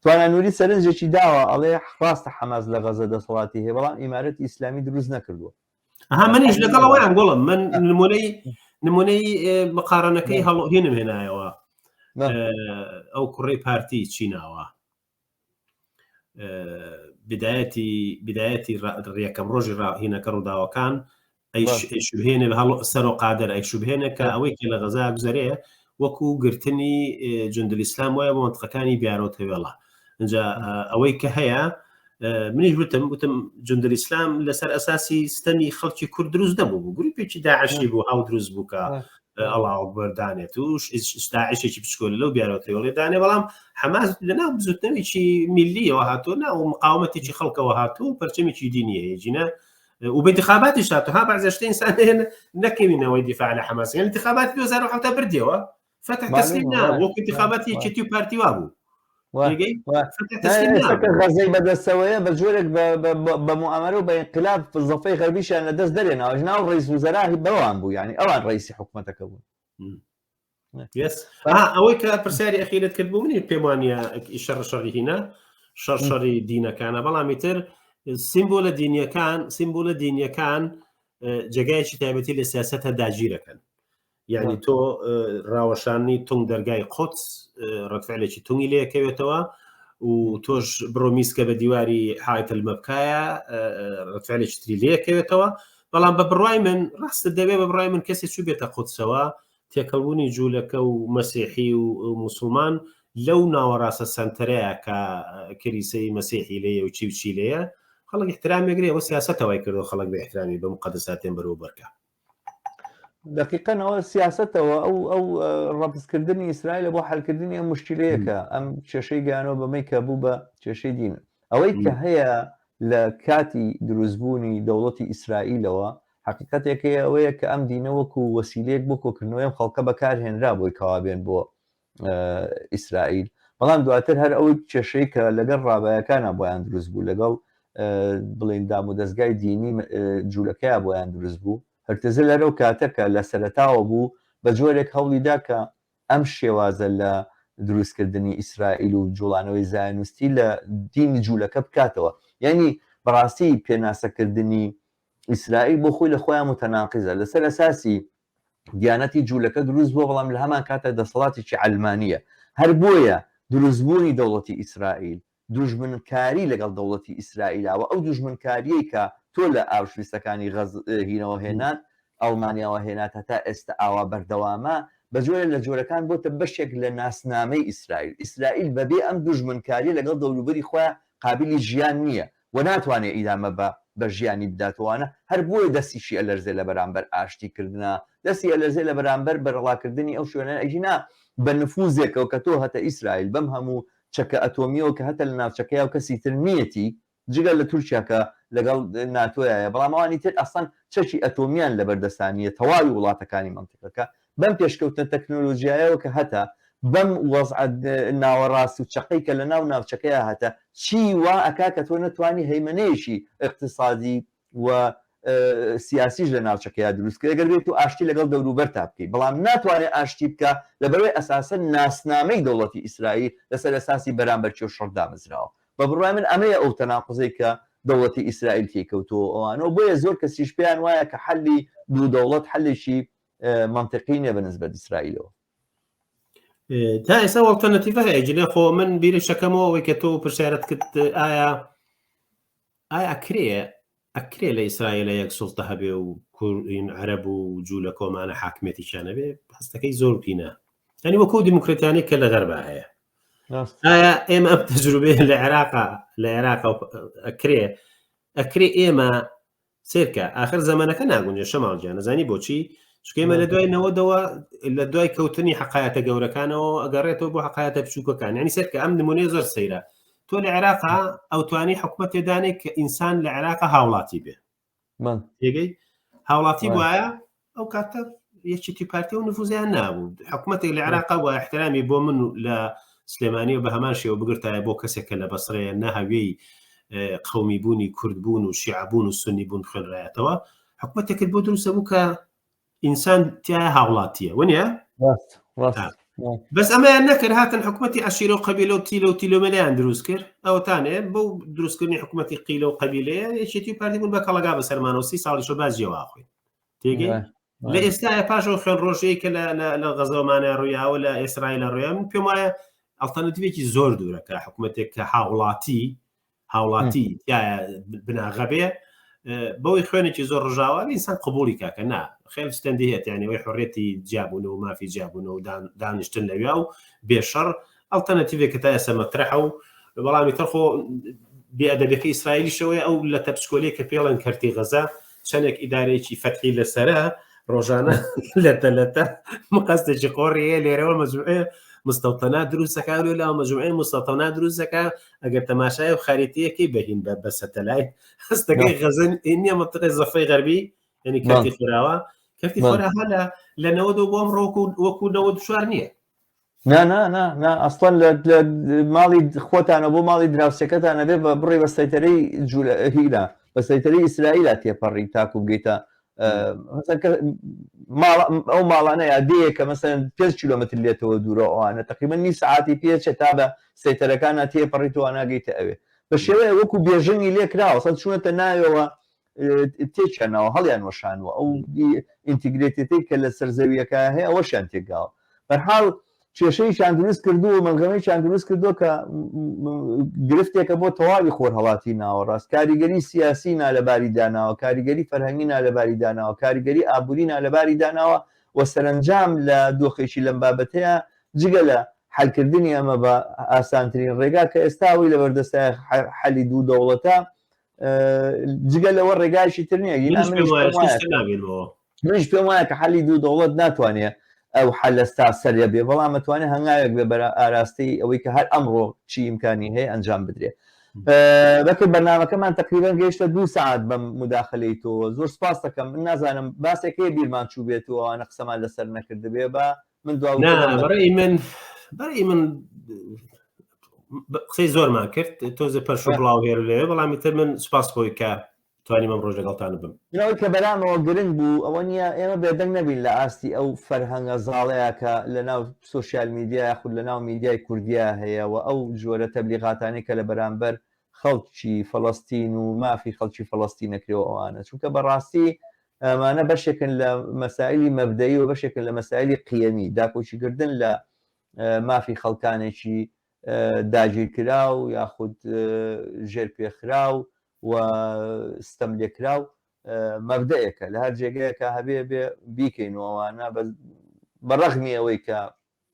توانا نوری سەرنجێکی داوە ئەڵێ ڕاستە حەماس لە غەزە دەسەڵاتی هەیە بەڵام ئیمارەتی ئیسلامی دروست نەکردووە ها منیش لەگەڵ ئەوەیان گوڵم من نمونەی نمونەی مقارنەکەی هەڵهێنم هێنایەوە ئەو کوڕی پارتی چیناوە بدایەتی بدایەتی ڕیەکەم ڕۆژی ڕاهینەکە ڕووداوەکان ئەیشوبهێنێ هەڵ سەر و قادر ئەیشوبهێنێ کە ئەوەی کە لە غەزا گوزەرێ وەکو گرتنی جوندل ئیسلام وایە بۆ منطقەکانی بیارۆ تەوێڵە اینجا ئەوەی کە هەیە منیش وتم وتم جوندل ئیسلام لەسەر ئەساسی ستەمی خەڵکی کورد دروست نەبوو بوو گروپێکی داعشی بوو هاو دروست بوو کە ئەڵا ئەکبەر دانێت و داعشێکی بچکۆلە لەو بیارەوە دانێ بەڵام حەماس لەناو بزوتنەوەیکی میلیەوە هاتووە ناو مقاومەتێکی خەڵکەوە هاتوو و پەرچەمێکی دینی هەیە جینە و بە انتخاباتیش هاتوو ها بەعزە شتە ئینسان هەیە نەکەوینەوەی دیفاع لە حەماس یعنی انتخاباتی 2007 بردیەوە فەتح تەسلیم نا وەکو انتخاباتی یەکێتی و پارتی وابوو غەزەی بەدەستەوەیە بە جۆرێک بە موئامەرە و بە ئینقلاب زەفەی غەربیشیان لە دەست دەرێناوە ژناو ڕئیس وزەرا بەوان بوو یعنی ئەوان ڕئیسی حکومەتەکە بوون ئەوەی کە پرسیاری ئەخیرت کرد بوو منی پێم وانە شەڕ شەڕی هینە شەڕ شەڕی دینەکانە بەڵامی تر سیمبولە دینیەکان سیمبولە دینیەکان جێگایەکی تایبەتی لە سیاستە داگیرەکەن یعنی تۆ ڕاوەشانی تونگ دەرگای قۆتس ڕەتفعلێکی تونگی لەکەوێتەوە و تۆش بڕۆ میسکە بە دیواری حایت المەبکایە ڕەتفعلێکی تری لەکەوێتەوە بەڵام بە بڕای من ڕاستە دەبێ بە بڕای من کەسێک چوو بێتە قودسەوە تێکەڵبوونی جوولەکە و مەسیحی و موسڵمان لەو ناوەڕاستە سەنتەرەیە کە کلیسەی مەسیحی لێیە و چی و چی لێیە خەڵک احترامێک لێ ئەوە سیاسەتە وای کردو خەڵک بە احترامی بە مقدساتێن بەرەو بەرکە. دقیقەن ئەوە سیاسەتەوە ئەو ئەو ڕەبزکردنی ئیسرائیلە بۆ حلکردنی ئەم مشکلەیەکە ئەم کێشەی گەیانەوە بەمەی کە بوو بە کێشەی دین ئەوەی کە هەیە لە کاتی دروستبوونی دەوڵەتی ئیسرائیلەوە حەقیقەتێک هەیە ئەوەیە کە ئەم دینە وەکو وەسیلەیەک بۆ کۆکردنەوەی ئەم خەڵکە بەکارهێنرا بۆی کەوا بێن بۆ ئیسرائیل بەڵام دواتر هەر ئەو کێشەی کە لەگەڵ ڕابایەکانە بۆیان دروست بوو لەگەڵ بڵێن دام و دەستگای دینی جوولەکەیا بۆیان دروست بوو. هرتزل هەر ئەو کاتە کە لە سەرەتاوە بوو بە جۆرێک هەوڵی دا کە ئەم شێوازە لە دروستکردنی ئیسرائیل و جوڵانەوەی زایۆنیستی لە دینی جوولەکە بکاتەوە. یانی بەڕاستی پێناسەکردنی ئیسرائیل بۆ خۆی لە خۆیان متەناقزە. لەسەر ئەساسی دیانەتی جوولەکە دروست بووە، بەڵام لە هەمان کاتدا دەسەڵاتێکی عەلمانییە. هەر بۆیە دروستبوونی دەوڵەتی ئیسرائیل دوژمنکاری لەگەڵ دەوڵەتی ئیسرائیلا و ئەو دوژمنکاریەی کە تۆ لە ئاوشویستەکانی غەز هینەوە هێنات ئەڵمانیاوە هێنات هەتا ئێستا ئاوا بەردەوامە بە جۆرێ لە جۆرەکان بۆتە بەشێک لە ناسنامەی ئیسرائیل ئیسرائیل بەبێ ئەم دوژمنکاریە لەگەڵ دەوروبەری خۆیا قابیلی ژیان نیە و ناتوانێ ئیدامە بە بە ژیانی بداتەوانە هەر بۆیە دەستیشی ئەلەرزێ لە بەرامبەر ئاشتی کردنا دەستی ئەلەرزێ لە بەرامبەر بەرەڵاکردنی ئەو شوێنە ئەگینا بە نفوزێکەوە کە تۆ هەتە ئیسرائیل بەم هەموو چەکە ئەتۆمیەوە کە هەتە لە ناوچەکەیا و کەسی تر نیەتی جگە لە تورکیا کە لەگەڵ ناتۆیایە بەڵام ئەوانی تر ئەسڵەن چەکی ئەتۆمیان لەبەر دەستا نیە تەواوی وڵاتەکانی مەنتیقەکە بەم پێشکەوتنە تەکنۆلۆجیایەوە کە هەتە بەم وەزعە ناوەڕاست و چەقەی کە لەناو ناوچەکەیا هەتە چی وا ئەکا کە تۆ نەتوانی هەیمەنەیەکی ئیقتیسادی و سیاسیش لە ناوچەکەیا دروست کرد گەر بێت و ئاشتی لەگەڵ دەوروبەرتا بکەی بەڵام ناتوانێت ئاشتی بکا لەبەرئەوەی ئەساسەن ناسنامەی دەوڵەتی ئیسرائیل لەسەر ئەساسی بەرامبەرکێ و شەڕ دامەزراوە بە بڕوای من ئەمەیە ئەو تەناقوزەی کە دەوڵەتی ئیسرائیل تێی کەوتووە ئەوانەوە بۆیە زۆر کەسیش پێیان وایە کە حەلی دوو دەوڵەت حەلێکی مەنتیقی نییە بە نسبەت ئیسرائیلەوە. تا ئێستا ئەڵتەرناتیڤە هەیە جلێ خۆ من بیرشەکەمەوە ئەوەی کە تۆ پرسیارت کرد ئایا ئایا ئەکرێ ئەکرێ لە ئیسرائیلە یەک سوڵتە هەبێ و کورین عەرەب و جوولە کۆمانە حاکمیەتیشیان هەبێ هەستەکەی زۆر پینە یعنی وەکو دیموکراتیانەی کە لە غەربا هەیە ئایا ئێمە ئەم تەجروبەیە لە عێراقا لە عێراق ئەکرێ ئەکرێ ئێمە سێرکە ئاخر زەمەنەکە ناگونجێ شەماڵ گیان ئەزانی بۆچی چونکە ئێمە لە دوای نەوەدەوە لە دوای کەوتنی حقایەتە گەورەکانەوە ئەگەڕێتەوە بۆ حقایەتە بچووکەکان یعنی سێرکە ئەم نمونەیە زۆر سەیرە تۆ لە عێراقا ئەوتوانی حکومەت تێدانێک کە ئینسان لە عێراقا هاوڵاتی بێ تێگەی هاوڵاتی وایە ئەو کاتە یەکێتی پارتی و نفوزیان نابوو حکوومەتێک لە عێراقا وە احترامی بۆ من لە سلێمانی و بە هەمان شێوە بگرتایە بۆ کەسێک کە لە بەسرەیە نەهەوێی قومی بوونی کوردبوون و شیعبوون و سنی بوون خوێنرایەتەوە حکوومەتێکت بۆ دروستە بوو کە ئینسان تیا هاوڵاتیە ونیە بەس ئەمەیان نەکرد هاتن حکوومەتی عشیرە و قەبیلە و تیلە و تیلۆمەلیان دروست کرد ئەوتانێ بەو دروستکردنی حکوومەتی قیلە و قەبیلەیە یەکێتی و پارتی بوون بە کەڵەگا بەسەرمانەوە سی ساڵیشە بازیەوە خۆی تێگەی لە ئێستاە پاشەوە خوێن ڕۆژەیە کە لە غەزەوەمانە ڕوویاوە لە ئێسرائیل ڕوویا من پێم وایە ئەڵتەرناتیڤێکی زۆر دوورە کە حکوومەتێک کە هاوڵاتی هاوڵاتی بناغە بێ بەوەی خوێنێکی زۆر ڕژاوە ئینسان قبولی کاکە نا خێل ستەندی هەیە یعنی ئەوەی حڕێتی جیابوونەوە مافی جیابوونەوە دانیشتن لەویا و بێشەڕ ئەڵتەرناتیڤێک کە تا ئێستا مەترەحە و بەڵامی تر خۆ بێئەدەبیەکە ئیسرائیلیشەوەی ئەو لە تەپچکۆلەی کە پێڵێن کەرتی غەزە چەندێک ئیدارەیەکی فەتحی لەسرە ڕۆژانە لەتە لەتە مقەستێکی قۆڕیە لێرەوە مەجموعەیە مستەوتەنا دروستەکە لێ لاوە مەجموعەی مستەوتەنا دروستەکە ئەگەر تەماشای و خەریتەیەکەی بەهین بە بە سەتەلایت هەستەکەی غەزە نییە منطقەی زەفەی غەربی یعنی کەرتی خۆراوە کەرتی خۆراها لە لە نەوەدەوە بۆ ئەمڕۆ وەکو وەکو 94 نییە نا نا نا نا ئەسڵەن لە لە ماڵی خۆتانە بۆ ماڵی دراوسێکەتانە بێ بە بڕی بە سەیتەرەی جوولە هینا بە سەیتەرەی ئیسرائیلا تێپەڕی تاکو بگەیتە مەسەن کە ماڵ ئەو ماڵانە یا دێیە کە مەسەن 5 کیلۆمەتر لێتەوە دوورە ئەوانە تقریبا نیو سەعاتی پێچێت تا بە سەیتەرەکانە تێپەڕیت و ناگەیتە ئەوێ بە شێوەیە وەکو بێژنگی لێ کراوە سەد چوونەتە ناوەوە تێکیان ناوە هەڵیان وەشانوە ئەو ئینتیگرێتێتەی کە لە سەرزەویەکە هەیە ئەوەشیان تێکداوە بەرحاڵ کێشەیەکیان دروست کردووە و مەلغەمەیەکیان دروست کردووە کە گرفتێکە بۆ تەواوی خۆرهەڵاتی ناوەڕاست کاریگەری سیاسی نالەباری داناوە کاریگەری فەرهەنگی نالەباری داناوە کاریگەری ئابووری نالەباری داناوە و سەرەنجام لە دۆخێکی لەم بابەتەیە جگە لە حلکردنی ئەمە بە ئاسانترین ڕێگا کە ئێستا ئەوەی لەبەردەستە حەلی دوو دەوڵەتە جگە لەوە ڕێگایشی تر نییە منیش پێم وایە کە حەلی دوو دەوڵەت ناتوانێت ئەو حەلە ستا سەرە بێ بەڵام ئەتوانێت هەنگاوێک بێ بەرە ئاراستەی ئەوەی کە هەر ئەمڕۆ چی ئیمکانی هەیە ئەنجام بدرێ بەکر بەرنامەکەمان تقریبا گەیشتە دوو سعات بەم مداخلەی تۆ زۆر سپاس دەکەم من نازانم باسێک هەیە بیرمان چوو بێت و ئەوانە قسەمان لەسەر نەکردبێ بە من دوا بەڕێی من بەڕێی من. قسەی زۆرمان کرد تۆزێ پەرش و بڵاو هێر لێ بەڵام تر من سپاس بۆی کە توانیم ئەم ڕۆژ لەگەڵتان بم. ئەوەی کە بەلامەوە گرنگ بوو ئەوە نییە ئێمە بێدەنگ نەبین لە ئاستی ئەو فەرهەنگە زاڵەیە کە لە ناو سۆشیال میدیا یاخود لە ناو میدیای کوردیا هەیە و ئەو جۆرە تەبلیغاتانەی کە لە بەرامبەر خەڵکی فەڵەستین و مافی خەڵکی فەڵەستین ئەکرێ و ئەوانە چونکە بەڕاستی ئەمانە بەشێکن لە مەسائلی مەبدەئی و بەشێکن لە مەسائلی قیەمی داکۆکیکردن لە مافی خەڵکانێکی داگیرکراو یاخود ژێرپێخراو و ستەملێکراو مەبدەئێکە لە هەر جێگەیەکە هەبێ بێ بیکەین و ئەوانە بە ڕەغمی ئەوەی کە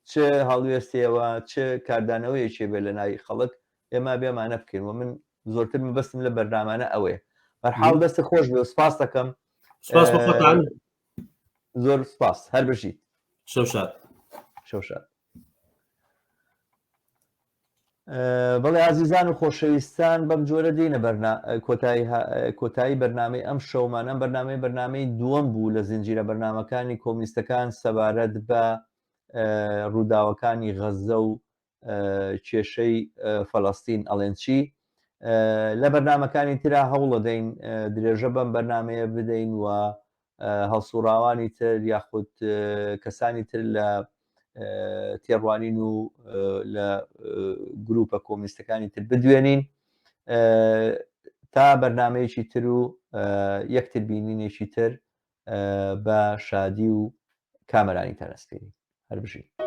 چ هەڵوێستێوە چ کاردانەوەیەکێ بێ لە ناوی خەڵک ئێمە بێمانە بکەین و من زۆرتر مەبەستم لە بەرنامانە ئەوەیە بەرحاڵ دەست خۆش بێ سپاس دەکەم سپاس بۆ خۆتان زۆر سپاس هەر بژیت شەوشاد شەوشاد بەڵێ ئازیزان و خۆشەویستان بەم جۆرە دێنە بەرنا کۆتایی کۆتایی بەرنامەی ئەم شەومان ئەم بەرنامەی بەرنامەی دووەم بوو لە زنجیرە بەرنامەکانی کۆمنیستەکان سەبارەت بە ڕووداوەکانی غەززە و کێشەی فەلەستین ئەڵێن چی لە بەرنمەکانی ترا هەوڵەدەین درێژە بەم بەرنمەیە بدەین و هەڵسوڕاوانی تر یاخود کەسانی تر لە تێڕوانین و لە گروپە کۆمیستەکانی تر بدوێنین تا بەرنمەیەکی تر و یەکتر بینینێکی تر بە شادی و کامەرانی تەنەسپێری هەر بژین.